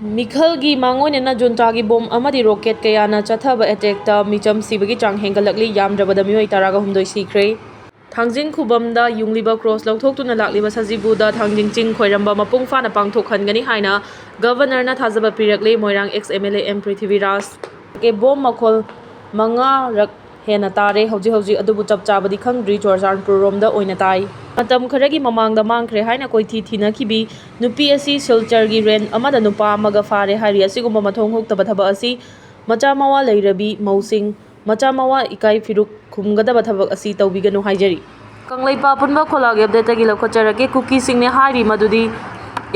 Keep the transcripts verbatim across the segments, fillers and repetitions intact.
ꯃꯤꯈꯜꯒꯤ ꯃꯥꯡꯑꯣꯏꯅꯅ ꯖꯨꯟꯇꯥꯒꯤ ꯕꯣꯝ ꯑꯃꯗꯤ ꯔꯣꯀꯦꯠ ꯀꯌꯥꯅ ꯆꯠꯊꯕ ꯑꯦꯇꯦꯛꯇ ꯃꯤꯆꯝ ꯁꯤꯕꯒꯤ ꯆꯥꯡ ꯍꯦꯟꯒꯠꯂꯛꯂꯤ, ꯌꯥꯝꯗ꯭ꯔꯕꯗ ꯃꯤꯑꯣꯏ ꯇꯔꯥꯒ ꯍꯨꯝꯗꯣꯏ ꯁꯤꯈ꯭ꯔꯦ꯫ ꯊꯥꯡꯖꯤꯡ ꯈꯨꯕꯝꯗ ꯌꯨꯡꯂꯤꯕ ꯀ꯭ꯔꯣꯁ ꯂꯧꯊꯣꯛꯇꯨꯅ ꯂꯥꯛꯂꯤꯕ ꯁꯖꯤꯕꯨꯗ ꯊꯥꯡꯖꯤꯡ ꯆꯤꯡ ꯈꯣꯏꯔꯝꯕ ꯃꯄꯨꯡ ꯐꯥꯅ ꯄꯥꯡꯊꯣꯛꯍꯟꯒꯅꯤ ꯍꯥꯏꯅ ꯒꯕꯔꯅꯔꯅ ꯊꯥꯖꯕ ꯄꯤꯔꯛꯂꯦ꯫ Moirang ex M L A M Prithviraj. ꯕꯣꯝ ꯃꯈꯣꯜ ꯃꯉꯥꯔꯛ ꯍꯦꯟꯅ ꯇꯥꯔꯦ꯫ ꯍꯧꯖꯤꯛ ꯍꯧꯖꯤꯛ ꯑꯗꯨꯕꯨ ꯆꯞ ꯆꯥꯕꯗꯤ ꯈꯪꯗ꯭ꯔꯤ꯫ ꯆꯨꯔꯆꯥꯟꯄꯨꯔ ꯔꯣꯝꯗ ꯑꯣꯏꯅ ꯇꯥꯏ꯫ ꯃꯇꯝ ꯈꯔꯒꯤ ꯃꯃꯥꯡꯗ ꯃꯥꯡꯈ꯭ꯔꯦ ꯍꯥꯏꯅ ꯀꯣꯏꯊꯤ ꯊꯤꯅꯈꯤꯕꯤ ꯅꯨꯄꯤ ꯑꯁꯤ ꯁꯤꯜꯆꯔꯒꯤ ꯔꯦꯟ ꯑꯃꯗ ꯅꯨꯄꯥ ꯑꯃꯒ ꯐꯥꯔꯦ ꯍꯥꯏꯔꯤ꯫ ꯑꯁꯤꯒꯨꯝꯕ ꯃꯊꯣꯡ ꯍꯨꯛꯇꯕ ꯊꯕꯛ ꯑꯁꯤ ꯃꯆꯥ ꯃꯋꯥ ꯂꯩꯔꯕꯤ ꯃꯧꯁꯤꯡ, ꯃꯆꯥ ꯃꯋꯥ ꯏꯀꯥꯏ ꯐꯤꯔꯨꯛ ꯈꯨꯝꯒꯗꯕ ꯊꯕꯛ ꯑꯁꯤ ꯇꯧꯕꯤꯒꯅꯨ ꯍꯥꯏꯖꯔꯤ꯫ ꯀꯪꯂꯩꯄꯥꯛ ꯑꯄꯨꯟꯕ ꯈꯣꯂꯥꯒꯤ ꯑꯞꯗꯦꯠꯇꯒꯤ ꯂꯧꯈꯠꯆꯔꯛꯀꯦ꯫ ꯀꯨꯀꯤꯁꯤꯡꯅ ꯍꯥꯏꯔꯤ ꯃꯗꯨꯗꯤ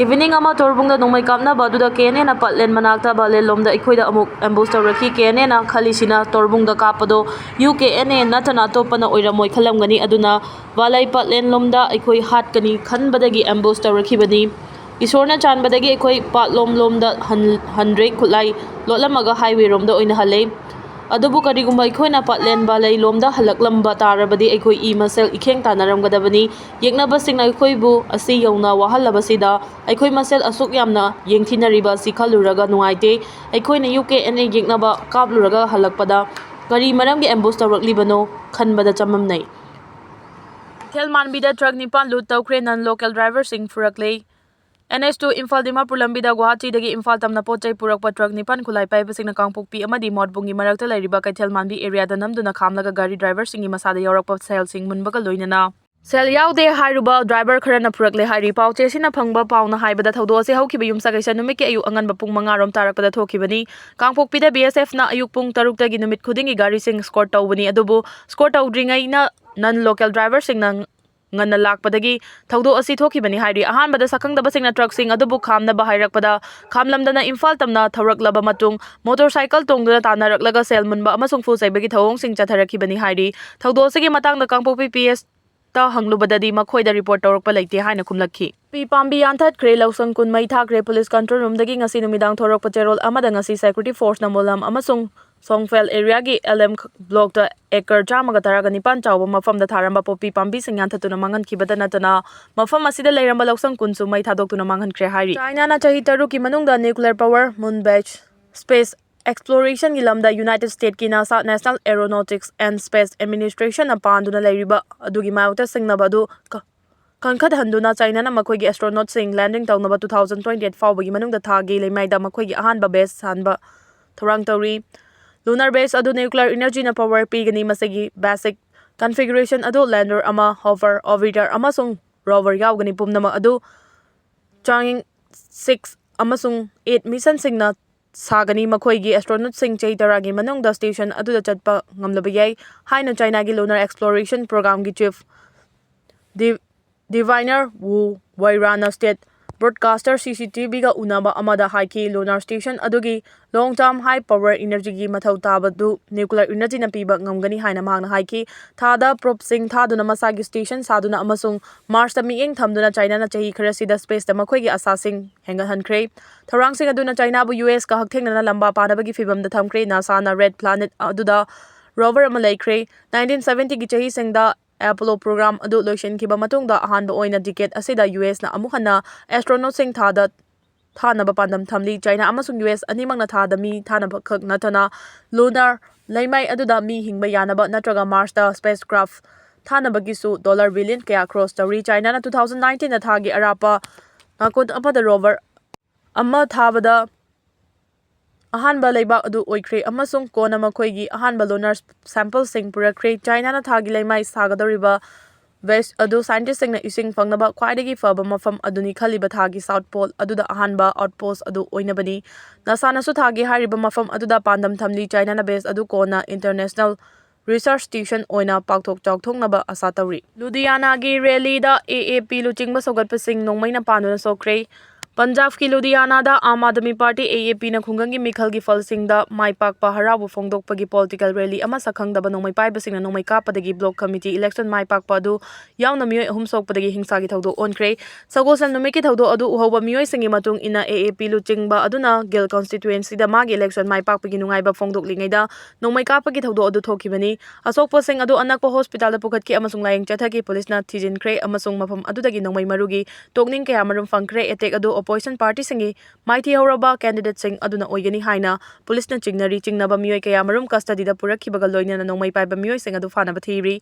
ꯏꯚꯤꯅꯤꯡ ꯑꯃ ꯇꯣꯔꯕꯨꯡꯗ ꯅꯣꯡꯃꯩ ꯀꯥꯞꯅꯕ ꯑꯗꯨꯗ ꯀꯦ ꯑꯦꯟ ꯑꯦꯅ ꯄꯠꯂꯦꯟ ꯃꯅꯥꯛꯇ ꯕꯥꯂꯦꯟ ꯂꯣꯝꯗ ꯑꯩꯈꯣꯏꯗ ꯑꯃꯨꯛ ꯑꯦꯝꯕꯨꯁ ꯇꯧꯔꯛꯈꯤ꯫ ꯀꯦ ꯑꯦꯟ ꯑꯦꯅ ꯈꯜꯂꯤꯁꯤꯅ ꯇꯣꯔꯕꯨꯡꯗ ꯀꯥꯞꯄꯗꯣ ꯌꯨ ꯀꯦ ꯑꯦꯟ ꯑꯦ ꯅꯠꯇꯅ ꯑꯇꯣꯞꯄꯅ ꯑꯣꯏꯔꯝꯃꯣꯏ ꯈꯜꯂꯝꯒꯅꯤ꯫ ꯑꯗꯨꯅ ꯕꯥꯂꯩ ꯄꯠꯂꯦꯟ ꯂꯣꯝꯗ ꯑꯩꯈꯣꯏ ꯍꯥꯠꯀꯅꯤ ꯈꯟꯕꯗꯒꯤ ꯑꯦꯝꯕꯨꯁ ꯇꯧꯔꯛꯈꯤꯕꯅꯤ꯫ ꯏꯁꯣꯔꯅ ꯆꯥꯟꯕꯗꯒꯤ ꯑꯩꯈꯣꯏ ꯄꯥꯠꯂꯣꯝ ꯂꯣꯝꯗ ꯍꯟ-, ꯍꯟꯗ꯭ꯔꯦ꯫ ꯈꯨꯠꯂꯥꯏ ꯂꯣꯠꯂꯝꯃꯒ ꯍꯥꯏꯋꯦ ꯔꯣꯝꯗ ꯑꯣꯏꯅ ꯍꯜꯂꯦ꯫ ꯑꯗꯨꯕꯨ ꯀꯔꯤꯒꯨꯝꯕ ꯑꯩꯈꯣꯏꯅ ꯄꯠꯂꯦꯟ ꯕꯥꯂꯩ ꯂꯣꯝꯗ ꯍꯜꯂꯛꯂꯝꯕ ꯇꯥꯔꯕꯗꯤ ꯑꯩꯈꯣꯏ ꯏ ꯃꯁꯦꯜ ꯏꯈꯦꯡ ꯇꯥꯟꯅꯔꯝꯒꯗꯕꯅꯤ꯫ ꯌꯦꯛꯅꯕꯁꯤꯡꯅ ꯑꯩꯈꯣꯏꯕꯨ ꯑꯁꯤ ꯌꯧꯅ ꯋꯥꯍꯜꯂꯕꯁꯤꯗ ꯑꯩꯈꯣꯏ ꯃꯁꯦꯜ ꯑꯁꯨꯛ ꯌꯥꯝꯅ ꯌꯦꯡꯊꯤꯅꯔꯤꯕ ꯑꯁꯤ ꯈꯜꯂꯨꯔꯒ ꯅꯨꯡꯉꯥꯏꯇꯦ꯫ ꯑꯩꯈꯣꯏꯅ ꯌꯨ ꯀꯦ ꯑꯦꯟ ꯑꯦ ꯌꯦꯛꯅꯕ ꯀꯥꯞꯂꯨꯔꯒ ꯍꯜꯂꯛꯄꯗ ꯀꯔꯤ ꯃꯔꯝꯒꯤ ꯑꯦꯝꯕꯨꯁ ꯇꯧꯔꯛꯂꯤꯕꯅꯣ ꯈꯟꯕꯗ ꯆꯃꯝꯅꯩ꯫ ꯀꯩꯊꯦꯜ ꯃꯥꯟꯕꯤꯗ ꯇ꯭ꯔꯛ ꯅꯤꯄꯥꯟ ꯂꯨꯠ ꯇꯧꯈ꯭ꯔꯦ, ꯅꯟ ꯂꯣꯀꯦꯜ ꯗ꯭ꯔꯥꯏꯚꯔꯁꯤꯡ ꯐꯨꯔꯛꯂꯦ꯫ N S two Imphal Dimapur ꯂꯝꯕꯤꯗ ꯒꯨꯋꯥꯍꯥꯇꯤꯗꯒꯤ ꯏꯝꯐꯥꯜ ꯇꯝꯅ ꯄꯣꯠ ꯆꯩ ꯄꯨꯔꯛꯄ ꯇ꯭ꯔꯛ ꯅꯤꯄꯥꯟ ꯈꯨꯠꯂꯥꯏ ꯄꯥꯏꯕꯁꯤꯡꯅ ꯀꯥꯡꯄꯣꯛꯄꯤ ꯑꯃꯗꯤ ꯃꯣꯠꯕꯨꯡꯒꯤ ꯃꯔꯛꯇ ꯂꯩꯔꯤꯕ ꯀꯩꯊꯦꯜ ꯃꯥꯟꯕꯤ ꯑꯦꯔꯤꯌꯥꯗ ꯅꯝꯗꯨꯅ ꯈꯥꯝꯂꯒ ꯒꯥꯔꯤ ꯗ꯭ꯔꯥꯏꯚꯔꯁꯤꯡꯒꯤ ꯃꯁꯥꯗ ꯌꯥꯎꯔꯛꯄ ꯁꯦꯜꯁꯤꯡ ꯃꯨꯟꯕꯒ ꯂꯣꯏꯅꯅ ꯁꯦꯜ ꯌꯥꯎꯗꯦ ꯍꯥꯏꯔꯨꯕ ꯗ꯭ꯔꯥꯏꯚꯔ ꯈꯔꯅ ꯄꯨꯔꯛꯂꯦ ꯍꯥꯏꯔꯤ꯫ ꯄꯥꯎ ꯆꯦꯁꯤꯅ ꯐꯪꯕ ꯄꯥꯎꯅ ꯍꯥꯏꯕꯗ ꯊꯧꯗꯣꯛ ꯑꯁꯤ ꯍꯧꯈꯤꯕ ꯌꯨꯝꯁꯀꯩꯁ ꯅꯨꯃꯤꯠꯀꯤ ꯑꯌꯨꯛ ꯑꯉꯟꯕ ꯄꯨꯡ ꯃꯉꯥ ꯔꯣꯝ ꯇꯥꯔꯛꯄꯗ ꯊꯣꯛꯈꯤꯕꯅꯤ꯫ ꯀꯥꯡꯄꯣꯛꯄꯤꯗ ꯕꯤ ꯑꯦꯁ ꯑꯦꯐꯅ ꯑꯌꯨꯛ ꯄꯨꯡ ꯇꯔꯨꯛꯇꯒꯤ ꯅꯨꯃꯤꯠ ꯈꯨꯗꯤꯡꯒꯤ ꯒꯥꯔꯤꯁꯤꯡ ꯁ꯭ꯀꯣꯔꯠ ꯇꯧꯕꯅꯤ, ꯑꯗꯨꯕꯨ ꯁ꯭ꯀꯣꯔꯠ ꯇꯧꯗ꯭ꯔꯤꯉꯩꯅ ꯅꯟ ꯂꯣꯀꯦꯜ ꯗ꯭ꯔꯥꯏꯚꯔꯁꯤꯡꯅ ꯉꯟꯅ ꯂꯥꯛꯄꯗꯒꯤ ꯊꯧꯗꯣꯛ ꯑꯁꯤ ꯊꯣꯛꯈꯤꯕꯅꯤ ꯍꯥꯏꯔꯤ꯫ ꯑꯍꯥꯟꯕꯗ ꯁꯛꯈꯪꯗꯕꯁꯤꯡꯅ ꯇ꯭ꯔꯛꯁꯤꯡ ꯑꯗꯨꯕꯨ ꯈꯥꯝꯅꯕ ꯍꯥꯏꯔꯛꯄꯗ ꯈꯥꯝꯂꯝꯗꯅ ꯏꯝꯐꯥꯜ ꯇꯝꯅ ꯊꯧꯔꯛꯂꯕ ꯃꯇꯨꯡ ꯃꯣꯇꯣꯔ ꯁꯥꯏꯀꯜ ꯇꯣꯡꯗꯨꯅ ꯇꯥꯟꯅꯔꯛꯂꯒ ꯁꯦꯜ ꯃꯨꯟꯕ ꯑꯃꯁꯨꯡ ꯐꯨ ꯆꯩꯕꯒꯤ ꯊꯧꯑꯣꯡꯁꯤꯡ ꯆꯠꯊꯔꯛꯈꯤꯕꯅꯤ ꯍꯥꯏꯔꯤ꯫ ꯊꯧꯗꯣꯛ ꯑꯁꯤꯒꯤ ꯃꯇꯥꯡꯗ ꯀꯥꯡꯄꯣꯛꯄꯤ ꯄꯤ ꯑꯦꯁꯇ ꯍꯪꯂꯨꯕꯗꯗꯤ ꯃꯈꯣꯏꯗ ꯔꯤꯄꯣꯔꯠ ꯇꯧꯔꯛꯄ ꯂꯩꯇꯦ ꯍꯥꯏꯅ ꯈꯨꯝꯂꯛꯈꯤ꯫ ꯄꯤ ꯄꯥꯝꯕꯤ ꯌꯥꯟꯊꯠꯈ꯭ꯔꯦ, ꯂꯧꯁꯪ ꯀꯨꯟ ꯃꯩ ꯊꯥꯈ꯭ꯔꯦ꯫ ꯄꯨꯂꯤꯁ ꯀꯟꯇ꯭ꯔꯣꯜ ꯔꯨꯝꯗꯒꯤ ꯉꯁꯤ ꯅꯨꯃꯤꯗꯥꯡ ꯊꯣꯔꯛꯄ ꯆꯦꯔꯣꯜ ꯑꯃꯗ ꯉꯁꯤ ꯁꯦꯀ꯭ꯌꯨꯔꯤꯇꯤ ꯐꯣꯔꯁꯅ ꯃꯣꯂꯝ ꯑꯃꯁꯨꯡ ꯁꯣꯡꯐꯦꯜ ꯑꯦꯔꯤꯌꯥꯒꯤ ꯑꯦꯜ ꯑꯦꯝ ꯕ꯭ꯂꯣꯛꯇ ꯑꯦꯀꯔ ꯆꯥꯝꯃꯒ ꯇꯔꯥꯒ ꯅꯤꯄꯥꯟ ꯆꯥꯎꯕ ꯃꯐꯝꯗ ꯊꯥꯔꯝꯕ ꯄꯣꯄꯤ ꯄꯥꯝꯕꯤꯁꯤꯡ ꯌꯥꯟꯊꯠꯇꯨꯅ ꯃꯥꯡꯍꯟꯈꯤꯕꯇ ꯅꯠꯇꯅ, ꯃꯐꯝ ꯑꯁꯤꯗ ꯂꯩꯔꯝꯕ ꯂꯧꯁꯪ ꯀꯨꯟꯁꯨ ꯃꯩ ꯊꯥꯗꯣꯛꯇꯨꯅ ꯃꯥꯡꯍꯟꯈ꯭ꯔꯦ ꯍꯥꯏꯔꯤ꯫ ꯆꯥꯏꯅꯥꯅ ꯆꯍꯤ ꯇꯔꯨꯛꯀꯤ ꯃꯅꯨꯡꯗ nuclear power, moon base, space explorationꯒꯤ ꯂꯝꯗ United Statesꯀꯤ NASA, National Aeronautics and Space Administrationꯅ ꯄꯥꯟꯗꯨꯅ ꯂꯩꯔꯤꯕ ꯑꯗꯨꯒꯤ ꯃꯥꯌꯣꯛꯇ ꯁꯤꯡꯅꯕ ꯑꯗꯨ ꯀ-, ꯀꯟꯈꯠꯍꯟꯗꯨꯅ ꯆꯥꯏꯅꯥꯅ ꯃꯈꯣꯏꯒꯤ astronautꯁꯤꯡ landing ꯇꯧꯅꯕ two thousand twenty eight ꯐꯥꯎꯕꯒꯤ ꯃꯅꯨꯡꯗ ꯊꯥꯒꯤ ꯂꯩꯃꯥꯏꯗ ꯃꯈꯣꯏꯒꯤ ꯑꯍꯥꯟꯕ base ꯁꯥꯟꯕ ꯊꯧꯔꯥꯡ ꯇꯧꯔꯤ꯫ Lunar base ꯑꯗꯨ nuclear energyꯅ power ꯄꯤꯒꯅꯤ꯫ ꯃꯁꯤꯒꯤ basic configuration ꯑꯗꯨ lander ꯑꯃ, hover, orbiter ꯑꯃꯁꯨꯡ rover ꯌꯥꯎꯒꯅꯤ꯫ ꯄꯨꯝꯅꯃꯛ ꯑꯗꯨ Chang'e six ꯑꯃꯁꯨꯡ eight missionꯁꯤꯡꯅ ꯁꯥꯒꯅꯤ꯫ ꯃꯈꯣꯏꯒꯤ astronautꯁꯤꯡ ꯆꯍꯤ ꯇꯔꯥꯒꯤ ꯃꯅꯨꯡꯗ station ꯑꯗꯨꯗ ꯆꯠꯄ ꯉꯝꯂꯕ ꯌꯥꯏ ꯍꯥꯏꯅ ꯆꯥꯏꯅꯥꯒꯤ lunar exploration programꯒꯤ chief ꯗꯤ-, Diviner Wu Weiraꯅ state broadcaster CCTVꯒ ꯎꯅꯕ ꯑꯃꯗ ꯍꯥꯏꯈꯤ꯫ Lunar station ꯑꯗꯨꯒꯤ long term high power energyꯒꯤ ꯃꯊꯧ ꯇꯥꯕꯗꯨ nuclear energyꯅ ꯄꯤꯕ ꯉꯝꯒꯅꯤ ꯍꯥꯏꯅ ꯃꯍꯥꯛꯅ ꯍꯥꯏꯈꯤ꯫ ꯊꯥꯗ probeꯁꯤꯡ ꯊꯥꯗꯨꯅ ꯃꯁꯥꯒꯤ station ꯁꯥꯗꯨꯅ ꯑꯃꯁꯨꯡ Marsꯇ ꯃꯤꯠꯌꯦꯡ ꯊꯝꯗꯨꯅ ꯆꯥꯏꯅꯥꯅ ꯆꯍꯤ ꯈꯔꯁꯤꯗ spaceꯇ ꯃꯈꯣꯏꯒꯤ ꯑꯁꯥꯁꯤꯡ ꯍꯦꯟꯒꯠꯍꯟꯈ꯭ꯔꯦ꯫ ꯊꯧꯔꯥꯡꯁꯤꯡ ꯑꯗꯨꯅ ꯆꯥꯏꯅꯥꯕꯨ US ꯀ ꯍꯛꯊꯦꯡꯅꯅ ꯂꯝꯕꯥ ꯄꯥꯅꯕꯒꯤ ꯐꯤꯚꯝꯗ ꯊꯝꯈ꯭ꯔꯦ꯫ NASAꯅ red planet ꯑꯗꯨꯗ rover ꯑꯃ ꯂꯩꯈ꯭ꯔꯦ꯫ Nineteen seventyꯒꯤ ꯆꯍꯤꯁꯤꯡꯗ Apollo program ꯑꯗꯨ ꯂꯣꯏꯁꯤꯟꯈꯤꯕ ꯃꯇꯨꯡꯗ ꯑꯍꯥꯟꯕ ꯑꯣꯏꯅ decade ꯑꯁꯤꯗ USꯅ ꯑꯃꯨꯛ ꯍꯟꯅ astronautꯁꯤꯡ ꯊꯥꯗ ꯊꯥꯅꯕ ꯄꯥꯟꯗꯝ ꯊꯝꯂꯤ꯫ ꯆꯥꯏꯅꯥ ꯑꯃꯁꯨꯡ US ꯑꯅꯤꯃꯛꯅ ꯊꯥꯗ ꯃꯤ ꯊꯥꯅꯕ ꯈꯛ ꯅꯠꯇꯅ lunar ꯂꯩꯃꯥꯏ ꯑꯗꯨꯗ ꯃꯤ ꯍꯤꯡꯕ ꯌꯥꯅꯕ ꯅꯠꯇ꯭ꯔꯒ Marsꯇ spacecraft ꯊꯥꯅꯕꯒꯤꯁꯨ dollar billion ꯀꯌꯥ ꯈꯔꯆ ꯇꯧꯔꯤ꯫ ꯆꯥꯏꯅꯥꯅ two thousand nineteenꯗ ꯊꯥꯒꯤ ꯑꯔꯥꯞꯄ ꯅꯥꯀꯨꯟ ꯑꯃꯗ rover ꯑꯃ ꯊꯥꯕꯗ ꯑꯍꯥꯟꯕ ꯂꯩꯕꯥꯛ ꯑꯗꯨ ꯑꯣꯏꯈ꯭ꯔꯦ ꯑꯃꯁꯨꯡ ꯀꯣꯟꯅ ꯃꯈꯣꯏꯒꯤ ꯑꯍꯥꯟꯕ lunar sampleꯁꯤꯡ ꯄꯨꯔꯛꯈ꯭ꯔꯦ꯫ ꯆꯥꯏꯅꯥꯅ ꯊꯥꯒꯤ ꯂꯩꯃꯥꯏ ꯁꯥꯒꯗꯧꯔꯤꯕ base ꯑꯗꯨ scientistꯁꯤꯡꯅ ꯏꯁꯤꯡ ꯐꯪꯅꯕ ꯈ꯭ꯋꯥꯏꯗꯒꯤ ꯐꯕ ꯃꯐꯝ ꯑꯗꯨꯅꯤ ꯈꯜꯂꯤꯕ ꯊꯥꯒꯤ south pole ꯑꯗꯨꯗ ꯑꯍꯥꯟꯕ outpost ꯑꯗꯨ ꯑꯣꯏꯅꯕꯅꯤ꯫ NASAꯅꯁꯨ ꯊꯥꯒꯤ ꯍꯥꯏꯔꯤꯕ ꯃꯐꯝ ꯑꯗꯨꯗ ꯄꯥꯟꯗꯝ ꯊꯝꯂꯤ꯫ ꯆꯥꯏꯅꯥꯅ base ꯑꯗꯨ ꯀꯣꯟꯅ international research station ꯑꯣꯏꯅ ꯄꯥꯛꯊꯣꯛ ꯆꯥꯎꯊꯣꯛꯅꯕ ꯑꯥꯁꯥ ꯇꯧꯔꯤ꯫ ꯂꯨꯙꯤꯌꯥꯅꯥꯒꯤ rallyꯗ AAP ꯂꯨꯆꯤꯡꯕ ꯁꯧꯒꯠꯄꯁꯤꯡ ꯅꯣꯡꯃꯩꯅ ꯄꯥꯟꯗꯨꯅ ꯁꯣꯛꯈ꯭ꯔꯦ꯫ ꯄꯟꯖꯥꯕꯀꯤ ꯂꯨꯙꯤꯌꯥꯅꯥꯗ ꯑꯥꯝ ꯑꯥꯗꯃꯤ ꯄꯥꯔꯇꯤ, AAP, ꯅ ꯈꯨꯡꯒꯪꯒꯤ ꯃꯤꯈꯜꯒꯤ ꯐꯜꯁꯤꯡꯗ ꯃꯥꯏ ꯄꯥꯛꯄ ꯍꯔꯥꯎꯕ ꯐꯣꯡꯗꯣꯛꯄꯒꯤ ꯄꯣꯂꯤꯇꯤꯀꯦꯜ ꯔꯦꯂꯤ ꯑꯃ ꯁꯛꯈꯪꯗꯕ ꯅꯣꯡꯃꯩ ꯄꯥꯏꯕꯁꯤꯡꯅ ꯅꯣꯡꯃꯩ ꯀꯥꯞꯄꯗꯒꯤ ꯕ꯭ꯂꯣꯛ ꯀꯃꯤꯇꯤ ꯏꯂꯦꯛꯁꯟ ꯃꯥꯏ ꯄꯥꯛꯄ ꯑꯗꯨ ꯌꯥꯎꯅ ꯃꯤꯑꯣꯏ ꯑꯍꯨꯝ ꯁꯣꯛꯄꯗꯒꯤ ꯍꯤꯡꯁꯥꯒꯤ ꯊꯧꯗꯣꯛ ꯑꯣꯟꯈ꯭ꯔꯦ꯫ ꯁꯒꯣꯜꯁꯦꯜ ꯅꯨꯃꯤꯠꯀꯤ ꯊꯧꯗꯣꯛ ꯑꯗꯨ ꯎꯍꯧꯕ ꯃꯤꯑꯣꯏꯁꯤꯡꯒꯤ ꯃꯇꯨꯡ ꯏꯟꯅ, AAP ꯂꯨꯆꯤꯡꯕ ꯑꯗꯨꯅ ꯒꯤꯜ ꯀꯟꯁꯇꯤꯇ꯭ꯋꯦꯟꯁꯤꯗ ꯃꯥꯒꯤ ꯏꯂꯦꯛꯁꯟ ꯃꯥꯏ ꯄꯥꯛꯄꯒꯤ ꯅꯨꯡꯉꯥꯏꯕ ꯐꯣꯡꯗꯣꯛꯂꯤꯉꯩꯗ ꯅꯣꯡꯃꯩ ꯀꯥꯞꯄꯒꯤ ꯊꯧꯗꯣꯛ ꯑꯗꯨ ꯊꯣꯛꯈꯤꯕꯅꯤ꯫ ꯑꯁꯣꯛꯄꯁꯤꯡ ꯑꯗꯨ ꯑꯅꯛꯄ ꯍꯣꯁꯄꯤꯇꯥꯜꯗ ꯄꯨꯈꯠꯈꯤ ꯑꯃꯁꯨꯡ ꯂꯥꯌꯦꯡ ꯆꯠꯊꯈꯤ꯫ ꯄꯨꯂꯤꯁꯅ ꯊꯤꯖꯤꯟꯈ꯭ꯔꯦ ꯑꯃꯁꯨꯡ ꯃꯐꯝ ꯑꯗꯨꯗꯒꯤ ꯅꯣꯡꯃꯩ ꯃꯔꯨꯒꯤ ꯇꯣꯛꯅꯤꯡ ꯀꯌꯥꯃꯔꯨꯝ ꯐꯪꯈ꯭ꯔꯦ꯫ ꯑꯦꯇꯦꯛ ꯑꯗꯨ ꯑꯣꯄꯣꯖꯤꯁꯟ ꯄꯥꯔꯇꯤꯁꯤꯡꯒꯤ ꯃꯥꯏꯊꯤꯍꯧꯔꯕ ꯀꯦꯟꯗꯤꯗꯦꯠꯁꯤꯡ ꯑꯗꯨꯅ ꯑꯣꯏꯒꯅꯤ ꯍꯥꯏꯅ ꯄꯨꯂꯤꯁꯅ ꯆꯤꯡꯅꯔꯤ꯫ ꯆꯤꯡꯅꯕ ꯃꯤꯑꯣꯏ ꯀꯌꯥꯃꯔꯨꯝ ꯀꯁꯇꯗꯤꯗ ꯄꯨꯔꯛꯈꯤꯕꯒ ꯂꯣꯏꯅꯅ ꯅꯣꯡꯃꯩ ꯄꯥꯏꯕ ꯃꯤꯑꯣꯏꯁꯤꯡ ꯑꯗꯨ ꯐꯥꯅꯕ ꯊꯤꯔꯤ꯫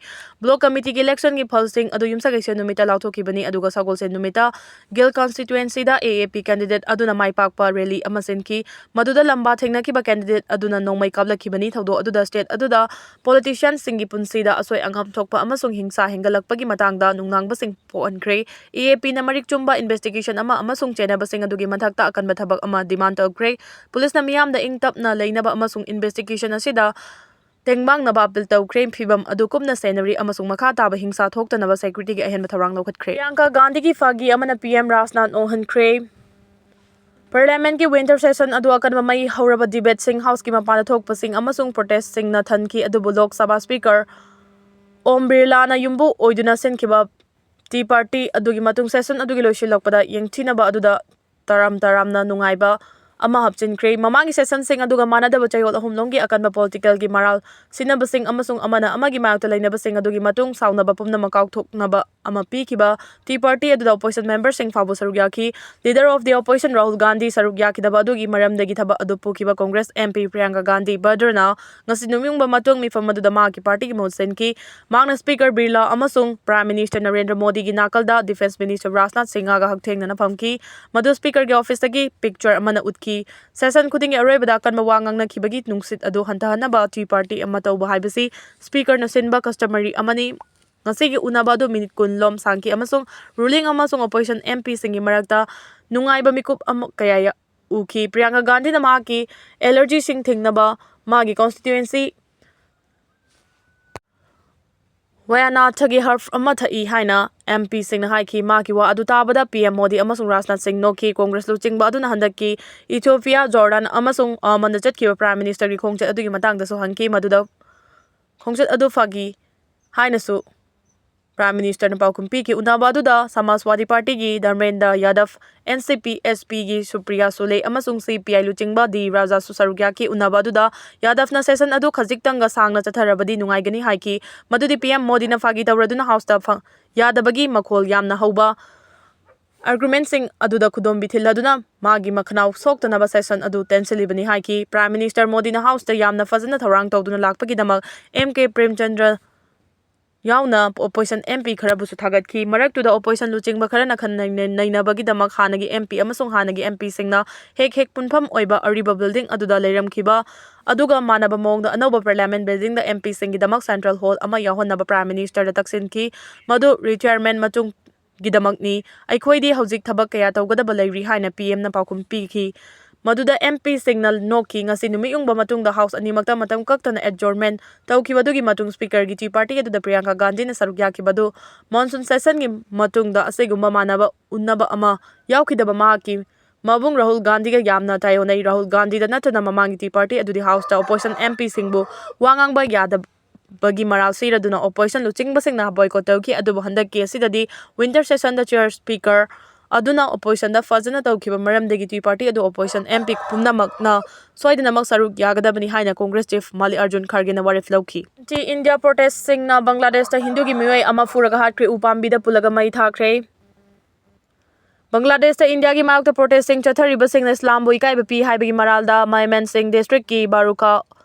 ꯕ꯭ꯂꯣꯛ ꯀꯃꯤꯇꯤꯒꯤ ꯏꯂꯦꯛꯁꯟꯒꯤ ꯐꯜꯁꯤꯡ ꯑꯗꯨ ꯌꯨꯝꯁꯀꯩꯁ ꯅꯨꯃꯤꯠꯇ ꯂꯥꯎꯊꯣꯛꯈꯤꯕꯅꯤ, ꯑꯗꯨꯒ ꯁꯒꯣꯜꯁꯦꯟ ꯅꯨꯃꯤꯠꯇ ꯒꯤꯜ ꯀꯟꯁꯇꯤꯇ꯭ꯋꯦꯟꯁꯤꯗ AAP ꯀꯦꯟꯗꯤꯗꯦꯠ ꯑꯗꯨꯅ ꯃꯥꯏ ꯄꯥꯛꯄ ꯔꯦꯂꯤ ꯑꯃ ꯁꯤꯟꯈꯤ꯫ ꯃꯗꯨꯗ ꯂꯝꯕꯥ ꯊꯦꯡꯅꯈꯤꯕ ꯀꯦꯟꯗꯤꯗꯦꯠ ꯑꯗꯨꯅ ꯅꯣꯡꯃꯩ ꯀꯥꯞꯂꯛꯈꯤꯕꯅꯤ꯫ ꯊꯧꯗꯣꯛ ꯑꯗꯨꯗ ꯁ꯭ꯇꯦꯠ ꯑꯗꯨꯗ ꯄꯣꯂꯤꯇꯤꯁꯤꯌꯟꯁꯤꯡꯒꯤ ꯄꯨꯟꯁꯤꯗ ꯑꯁꯣꯏ ꯑꯉꯥꯝ ꯊꯣꯛꯄ ꯑꯃꯁꯨꯡ ꯍꯤꯡꯁꯥ ꯍꯦꯟꯒꯠꯂꯛꯄꯒꯤ ꯃꯇꯥꯡꯗ ꯅꯨꯡꯅꯥꯡꯕꯁꯤꯡ ꯄꯣꯛꯍꯟꯈ꯭ꯔꯦ꯫ AAP ꯅ ꯃꯔꯤꯛ ꯆꯨꯝꯕ ꯏꯟꯚꯦꯁꯇꯤꯒꯦꯁꯟ ꯑꯃ ꯑꯃꯁꯨꯡ ꯆꯦꯟꯅꯕꯁꯤꯡ ꯑꯗꯨꯒꯤ ꯃꯊꯛꯇ ꯑꯀꯟꯕ ꯊꯕꯛ ꯑꯃ ꯗꯤꯃꯥꯟ ꯇꯧꯈ꯭ꯔꯦ꯫ ꯄꯨꯂꯤꯁꯅ ꯃꯤꯌꯥꯝꯗ ꯏꯪ ꯇꯞꯅ ꯂꯩꯅꯕ ꯑꯃꯁꯨꯡ ꯏꯟꯚꯦꯁꯇꯤꯒꯦꯁꯟ ꯑꯁꯤꯗ ꯇꯦꯡꯕꯥꯡꯅꯕ ꯑꯄꯤꯜ ꯇꯧꯈ꯭ꯔꯦ꯫ ꯐꯤꯚꯝ ꯑꯗꯨ ꯀꯨꯞꯅ ꯁꯦꯟꯅꯔꯤ ꯑꯃꯁꯨꯡ ꯃꯈꯥ ꯇꯥꯕ ꯍꯤꯡꯁꯥ ꯊꯣꯛꯇꯅꯕ ꯁꯦꯀ꯭ꯌꯨꯔꯤꯇꯤꯒꯤ ꯑꯍꯦꯟꯕ ꯊꯧꯔꯥꯡ ꯂꯧꯈꯠꯈ꯭ꯔꯦ꯫ ꯄ꯭ꯔꯤꯌꯥꯡꯀꯥ ꯒꯥꯟꯙꯤꯒꯤ ꯐꯥꯒꯤ ꯑꯃꯅ PM ꯔꯥꯖꯅꯥꯊ ꯑꯣꯛꯍꯟꯈ꯭ꯔꯦ꯫ ꯄꯥꯔꯂꯤꯌꯥꯃꯦꯟꯠꯀꯤ ꯋꯤꯟꯇꯔ ꯁꯦꯁꯟ ꯑꯗꯨ ꯑꯀꯟꯕ ꯃꯩ ꯍꯧꯔꯕ ꯗꯤꯕꯦꯠꯁꯤꯡ ꯍꯥꯎꯁꯀꯤ ꯃꯄꯥꯟꯗ ꯊꯣꯛꯄꯁꯤꯡ ꯑꯃꯁꯨꯡ ꯄ꯭ꯔꯣꯇꯦꯁꯁꯤꯡꯅ ꯊꯟꯈꯤ, ꯑꯗꯨꯕꯨ ꯂꯣꯛ ꯁꯚꯥ ꯁ꯭ꯄꯤꯀꯔ ꯑꯣꯝ ꯕꯤꯔꯂꯥꯅ ꯌꯨꯝꯕꯨ ꯑꯣꯏꯗꯨꯅ ꯁꯤꯟꯈꯤꯕ ꯇꯤ ꯄꯥꯔꯇꯤ ꯑꯗꯨꯒꯤ ꯃꯇꯨꯡ ꯁꯦꯁꯟ ꯑꯗꯨꯒꯤ ꯂꯣꯏꯁꯤꯜꯂꯛꯄꯗ ꯌꯦꯡꯊꯤꯅꯕ ꯑꯗꯨꯗ ꯇꯔꯥꯝ ꯇꯔꯥꯝꯅ ꯅꯨꯡꯉꯥꯏꯕ ꯑꯃ ꯍꯥꯞꯆꯤꯟꯈ꯭ꯔꯦ꯫ ꯃꯃꯥꯡꯒꯤ ꯁꯦꯁꯟꯁꯤꯡ ꯑꯗꯨꯒ ꯃꯥꯟꯅꯗꯕ ꯆꯌꯣꯜ ꯑꯍꯨꯝꯂꯣꯝꯒꯤ ꯑꯀꯟꯕ ꯄꯣꯂꯤꯇꯤꯀꯦꯜꯒꯤ ꯃꯔꯥꯜ ꯁꯤꯟꯅꯕꯁꯤꯡ ꯑꯃꯁꯨꯡ ꯑꯃꯅ ꯑꯃꯒꯤ ꯃꯥꯌꯣꯛꯇ ꯂꯩꯅꯕꯁꯤꯡ ꯑꯗꯨꯒꯤ ꯃꯇꯨꯡ ꯁꯥꯎꯅꯕ ꯄꯨꯝꯅꯃꯛ ꯀꯥꯎꯊꯣꯛꯅꯕ ꯑꯃ ꯄꯤꯈꯤꯕ ꯇꯤ ꯄꯥꯔꯇꯤ ꯑꯗꯨꯗ ꯑꯣꯄꯣꯖꯤꯁꯟ ꯃꯦꯝꯕꯔꯁꯤꯡ ꯐꯥꯎꯕ ꯁꯔꯨꯛ ꯌꯥꯈꯤ꯫ Leader of the Opposition Rahul Gandhi ꯁꯔꯨꯛ ꯌꯥꯈꯤꯗꯕ ꯑꯗꯨꯒꯤ ꯃꯔꯝꯗꯒꯤ ꯊꯕꯛ ꯑꯗꯨ ꯄꯨꯈꯤꯕ ꯀꯣꯡꯒ꯭ꯔꯦꯁ MP ꯄ꯭ꯔꯤꯌꯥꯡꯀꯥ ꯒꯥꯟꯙꯤ ꯕꯗ꯭ꯔꯅ ꯉꯁꯤ ꯅꯣꯡꯃ ꯃꯇꯨꯡ ꯃꯤꯐꯝ ꯑꯗꯨꯗ ꯃꯍꯥꯛꯀꯤ ꯄꯥꯔꯇꯤꯒꯤ ꯃꯍꯨꯠ ꯁꯤꯟꯈꯤ꯫ ꯃꯍꯥꯛꯅ ꯁ꯭ꯄꯤꯀꯔ ꯕꯤꯔꯂꯥ ꯑꯃꯁꯨꯡ ꯄ꯭ꯔꯥꯏꯝ ꯃꯤꯅꯤꯁꯇꯔ ꯅꯔꯦꯟꯗ꯭ꯔ ꯃꯣꯗꯤꯒꯤ ꯅꯥꯀꯜꯗ ꯗꯤꯐꯦꯟꯁ ꯃꯤꯅꯤꯁꯇꯔ ꯔꯥꯖꯅꯥꯊ ꯁꯤꯡꯍꯒ ꯍꯛꯊꯦꯡꯅꯅ ꯐꯝꯈꯤ꯫ ꯃꯗꯨ ꯁ꯭ꯄꯤꯀꯔꯒꯤ ꯑꯣꯐꯤꯁꯇꯒꯤ ꯄꯤꯛꯆꯔ ꯑꯃꯅ ꯎꯠꯈꯤ꯫ ꯁꯦꯁꯟ ꯈꯨꯗꯤꯡꯒꯤ ꯑꯔꯣꯏꯕꯗ ꯑꯀꯟꯕ ꯋꯥ ꯉꯥꯡꯅꯈꯤꯕꯒꯤ ꯅꯨꯡꯁꯤꯠ ꯑꯗꯨ ꯍꯟꯊꯍꯟꯅꯕ ꯇꯤ ꯄꯥꯔꯇꯤ ꯑꯃ ꯇꯧꯕ ꯍꯥꯏꯕꯁꯤ ꯁ꯭ꯄꯤꯀꯔꯅ ꯁꯤꯟꯕ ꯀꯁꯇꯃꯔꯤ ꯑꯃꯅꯤ꯫ ꯉꯁꯤꯒꯤ ꯎꯅꯕ ꯑꯗꯨ ꯃꯤꯅꯤꯠ ꯀꯨꯟ ꯂꯣꯝ ꯁꯥꯡꯈꯤ ꯑꯃꯁꯨꯡ ꯔꯨꯂꯤꯡ ꯑꯃꯁꯨꯡ ꯑꯣꯄꯣꯖꯤꯁꯟ MPꯁꯤꯡꯒꯤ ꯃꯔꯛꯇ ꯅꯨꯡꯉꯥꯏꯕ ꯃꯤꯀꯨꯞ ꯑꯃ ꯀꯌꯥ ꯌꯥ-, ꯎꯈꯤ꯫ ꯄ꯭ꯔꯤꯌꯥꯡꯀꯥ ꯒꯥꯟꯙꯤꯅ ꯃꯍꯥꯛꯀꯤ ꯑꯦꯂꯔꯖꯤꯁꯤꯡ ꯊꯤꯡꯅꯕ ꯃꯥꯒꯤ ꯀꯣꯟꯁꯇꯤꯇ꯭ꯌꯨꯑꯦꯟꯁꯤ ꯋꯥꯌꯥꯅꯥꯊꯒꯤ ꯍꯔꯐ ꯑꯃ ꯊꯛꯏ ꯍꯥꯏꯅ ꯑꯦꯝ ꯄꯤꯁꯤꯡꯅ ꯍꯥꯏꯈꯤ꯫ ꯃꯍꯥꯛꯀꯤ ꯋꯥ ꯑꯗꯨ ꯇꯥꯕꯗ ꯄꯤ ꯑꯦꯝ ꯃꯣꯗꯤ ꯑꯃꯁꯨꯡ ꯔꯥꯖꯅꯥꯊ ꯁꯤꯡ ꯅꯣꯛꯈꯤ꯫ ꯀꯣꯡꯒ꯭ꯔꯦꯁ ꯂꯨꯆꯤꯡꯕ ꯑꯗꯨꯅ ꯍꯟꯗꯛꯀꯤ ꯏꯊꯤꯑꯣꯄꯤꯌꯥ, ꯖꯣꯔꯗꯥꯟ ꯑꯃꯁꯨꯡ ꯑꯃꯟꯗ ꯆꯠꯈꯤꯕ ꯄ꯭ꯔꯥꯏꯝ ꯃꯤꯅꯤꯁꯇꯔꯒꯤ ꯈꯣꯡꯆꯠ ꯑꯗꯨꯒꯤ ꯃꯇꯥꯡꯗꯁꯨ ꯍꯪꯈꯤ, ꯃꯗꯨꯗ ꯈꯣꯡꯆꯠ ꯑꯗꯨ ꯐꯈꯤ ꯍꯥꯏꯅꯁꯨ ꯄ꯭ꯔꯥꯏꯝ ꯃꯤꯅꯤꯁꯇꯔꯅ ꯄꯥꯎꯈꯨꯝ ꯄꯤꯈꯤ꯫ ꯎꯅꯕ ꯑꯗꯨꯗ ꯁꯃꯥꯖꯋꯥꯗꯤ ꯄꯥꯔꯇꯤꯒꯤ ꯙꯔꯃꯦꯟꯗ꯭ꯔ ꯌꯥꯗꯕ, ꯑꯦꯟ ꯁꯤ ꯄꯤ ꯑꯦꯁ ꯄꯤꯒꯤ ꯁꯨꯄ꯭ꯔꯤꯌꯥ ꯁꯨꯂꯦ ꯑꯃꯁꯨꯡ ꯁꯤ ꯄꯤ ꯑꯥꯏ ꯂꯨꯆꯤꯡꯕ ꯗꯤ ꯔꯥꯖꯥꯁꯨ ꯁꯔꯨꯛ ꯌꯥꯈꯤ꯫ ꯎꯅꯕ ꯑꯗꯨꯗ ꯌꯥꯗꯕꯅ ꯁꯦꯁꯟ ꯑꯗꯨ ꯈꯖꯤꯛꯇꯪꯒ ꯁꯥꯡꯅ ꯆꯠꯊꯔꯕꯗꯤ ꯅꯨꯡꯉꯥꯏꯒꯅꯤ ꯍꯥꯏꯈꯤ꯫ ꯃꯗꯨꯗꯤ ꯄꯤ ꯑꯦꯝ ꯃꯣꯗꯤꯅ ꯐꯥꯒꯤ ꯇꯧꯔꯗꯨꯅ ꯍꯥꯎꯁꯇ ꯐ-, ꯌꯥꯗꯕꯒꯤ ꯃꯈꯣꯜ ꯌꯥꯝꯅ ꯍꯧꯕ ꯑꯥꯔꯒꯨꯃꯦꯟꯁꯤꯡ ꯑꯗꯨꯗ ꯈꯨꯗꯣꯝꯕꯤ ꯊꯤꯜꯂꯗꯨꯅ ꯃꯥꯒꯤ ꯃꯈꯅꯥꯎ ꯁꯣꯛꯇꯅꯕ ꯁꯦꯁꯟ ꯑꯗꯨ ꯇꯦꯟꯁꯤꯜꯂꯤꯕꯅꯤ ꯍꯥꯏꯈꯤ꯫ ꯄ꯭ꯔꯥꯏꯝ ꯃꯤꯅꯤꯁꯇꯔ ꯃꯣꯗꯤꯅ ꯍꯥꯎꯁꯇ ꯌꯥꯝꯅ ꯐꯖꯅ ꯊꯧꯔꯥꯡ ꯇꯧꯗꯨꯅ ꯂꯥꯛꯄꯒꯤꯗꯃꯛ ꯑꯦꯝ ꯀꯦ ꯄ꯭ꯔꯦꯝꯆꯟꯗ꯭ꯔ ꯌꯥꯎꯅ ꯑꯣꯄꯣꯖꯤꯁꯟ ꯑꯦꯝ ꯄꯤ ꯈꯔꯕꯨꯁꯨ ꯊꯥꯒꯠꯈꯤ꯫ ꯃꯔꯛꯇꯨꯗ ꯑꯣꯄꯣꯖꯤꯁꯟ ꯂꯨꯆꯤꯡꯕ ꯈꯔꯅ ꯈꯟ ꯅꯩꯅ-, ꯅꯩꯅꯕꯒꯤꯗꯃꯛ ꯍꯥꯟꯅꯒꯤ ꯑꯦꯝ ꯄꯤ ꯑꯃꯁꯨꯡ ꯍꯥꯟꯅꯒꯤ ꯑꯦꯝ ꯄꯤꯁꯤꯡꯅ ꯍꯦꯛ ꯍꯦꯛ ꯄꯨꯟꯐꯝ ꯑꯣꯏꯕ ꯑꯔꯤꯕ ꯕꯤꯜꯗꯤꯡ ꯑꯗꯨꯗ ꯂꯩꯔꯝꯈꯤꯕ ꯑꯗꯨꯒ ꯃꯥꯟꯅꯕ ꯃꯑꯣꯡꯗ ꯑꯅꯧꯕ ꯄꯥꯔꯂꯤꯌꯥꯃꯦꯟ ꯕꯤꯜꯗꯤꯡꯗ ꯑꯦꯝ ꯄꯤꯁꯤꯡꯒꯤꯗꯃꯛ ꯁꯦꯟꯇ꯭ꯔꯦꯜ ꯍꯣꯜ ꯑꯃ ꯌꯥꯎꯍꯟꯅꯕ ꯄ꯭ꯔꯥꯏꯝ ꯃꯤꯅꯤꯁꯇꯔꯗ ꯇꯛꯁꯤꯟꯈꯤ꯫ ꯃꯗꯨ ꯔꯤꯇꯥꯌꯔꯃꯦꯟ ꯃꯇꯨꯡꯒꯤꯗꯃꯛꯅꯤ꯫ ꯑꯩꯈꯣꯏꯗꯤ ꯍꯧꯖꯤꯛ ꯊꯕꯛ ꯀꯌꯥ ꯇꯧꯒꯗꯕ ꯂꯩꯔꯤ ꯍꯥꯏꯅ ꯄꯤ ꯑꯦꯝꯅ ꯄꯥꯎꯈꯨꯝ ꯄꯤꯈꯤ꯫ ꯃꯗꯨꯗ ꯑꯦꯝ ꯄꯤꯁꯤꯡꯅ ꯅꯣꯛꯈꯤ꯫ ꯉꯁꯤ ꯅꯨꯃꯤꯠ ꯌꯨꯡꯕ ꯃꯇꯨꯡꯗ ꯍꯥꯎꯁ ꯑꯅꯤꯃꯛꯇ ꯃꯇꯝ ꯀꯛꯇꯅ ꯑꯦꯗꯖꯣꯔꯟꯃꯦꯟ ꯇꯧꯈꯤꯕ ꯑꯗꯨꯒꯤ ꯃꯇꯨꯡ ꯁ꯭ꯄꯤꯀꯔꯒꯤ ꯇꯤ ꯄꯥꯔꯇꯤ ꯑꯗꯨꯗ ꯄ꯭ꯔꯤꯌꯥꯡꯀꯥ ꯒꯥꯟꯙꯤꯅ ꯁꯔꯨꯛ ꯌꯥꯈꯤꯕ ꯑꯗꯨ ꯃꯣꯟꯁꯨꯟ ꯁꯦꯁꯟꯒꯤ ꯃꯇꯨꯡꯗ ꯑꯁꯤꯒꯨꯝꯕ ꯃꯥꯟꯅꯕ ꯎꯟꯅꯕ ꯑꯃ ꯌꯥꯎꯈꯤꯗꯕ ꯃꯍꯥꯛꯀꯤ ꯃꯕꯨꯡ ꯔꯥꯍꯨꯜ ꯒꯥꯟꯙꯤꯒ ꯌꯥꯝꯅ ꯇꯥꯏꯑꯣꯟꯅꯩ꯫ ꯔꯥꯍꯨꯜ ꯒꯥꯟꯙꯤꯗ ꯅꯠꯇꯅ ꯃꯃꯥꯡꯒꯤ ꯇꯤ ꯄꯥꯔꯇꯤ ꯑꯗꯨꯗꯤ ꯍꯥꯎꯁꯇ ꯑꯣꯄꯣꯖꯤꯁꯟ ꯑꯦꯝ ꯄꯤꯁꯤꯡꯕꯨ ꯋꯥ ꯉꯥꯡꯕ ꯌꯥꯗꯕꯒꯤ ꯃꯔꯥꯜ ꯁꯤꯔꯗꯨꯅ ꯑꯣꯄꯣꯖꯤꯁꯟ ꯂꯨꯆꯤꯡꯕꯁꯤꯡꯅ ꯕꯣꯏꯀꯣꯠ ꯇꯧꯈꯤ꯫ ꯑꯗꯨꯕꯨ ꯍꯟꯗꯛꯀꯤ ꯑꯁꯤꯗꯗꯤ ꯋꯤꯟꯇꯔ ꯁꯦꯁꯟꯗ ꯆꯤꯌꯔ ꯁ꯭ꯄꯤꯀꯔ ꯑꯗꯨꯅ ꯑꯣꯄꯣꯖꯤꯁꯟꯗ ꯐꯖꯅ ꯇꯧꯈꯤꯕ ꯃꯔꯝꯗꯒꯤ ꯇꯤ ꯄꯥꯔꯇꯤ ꯑꯗꯨ ꯑꯣꯄꯣꯖꯤꯁꯟ ꯑꯦꯝ ꯄꯤ ꯄꯨꯝꯅꯃꯛꯅ ꯁꯣꯏꯗꯅꯃꯛ ꯁꯔꯨꯛ ꯌꯥꯒꯗꯕꯅꯤ ꯍꯥꯏꯅ ꯀꯣꯡꯒ꯭ꯔꯦꯁ ꯆꯤꯐ ꯃꯜꯂꯤꯀꯥꯔꯖꯨꯟ ꯈꯔꯒꯦꯅ ꯋꯥꯔꯦꯞ ꯂꯧꯈꯤ꯫ ꯑꯦꯟꯇꯤ ꯏꯟꯗꯤꯌꯥ ꯄ꯭ꯔꯣꯇꯦꯁ꯭ꯠꯁꯤꯡꯅ ꯕꯪꯒ꯭ꯂꯥꯗꯦꯁꯇ ꯍꯤꯟꯗꯨꯒꯤ ꯃꯤꯑꯣꯏ ꯑꯃ ꯐꯨꯔꯒ ꯍꯥꯠꯈ꯭ꯔꯦ꯫ ꯎ ꯄꯥꯝꯕꯤꯗ ꯄꯨꯜꯂꯒ ꯃꯩ ꯊꯥꯈ꯭ꯔꯦ꯫ ꯕꯪꯒ꯭ꯂꯥꯗꯦꯁꯇ ꯏꯟꯗꯤꯌꯥꯒꯤ ꯃꯥꯌꯣꯛꯇ ꯄ꯭ꯔꯣꯇꯦꯁ꯭ꯠꯁꯤꯡ ꯆꯠꯊꯔꯤꯕꯁꯤꯡꯅ ꯏꯁꯂꯥꯝꯕꯨ ꯏꯀꯥꯏꯕ ꯄꯤ ꯍꯥꯏꯕꯒꯤ ꯃꯔꯥꯜꯗ ꯃꯥꯏꯃꯦꯟꯁꯤꯡ ꯗꯤꯁꯇ꯭ꯔꯤꯛꯀꯤ ꯕꯥꯔꯨꯀꯥ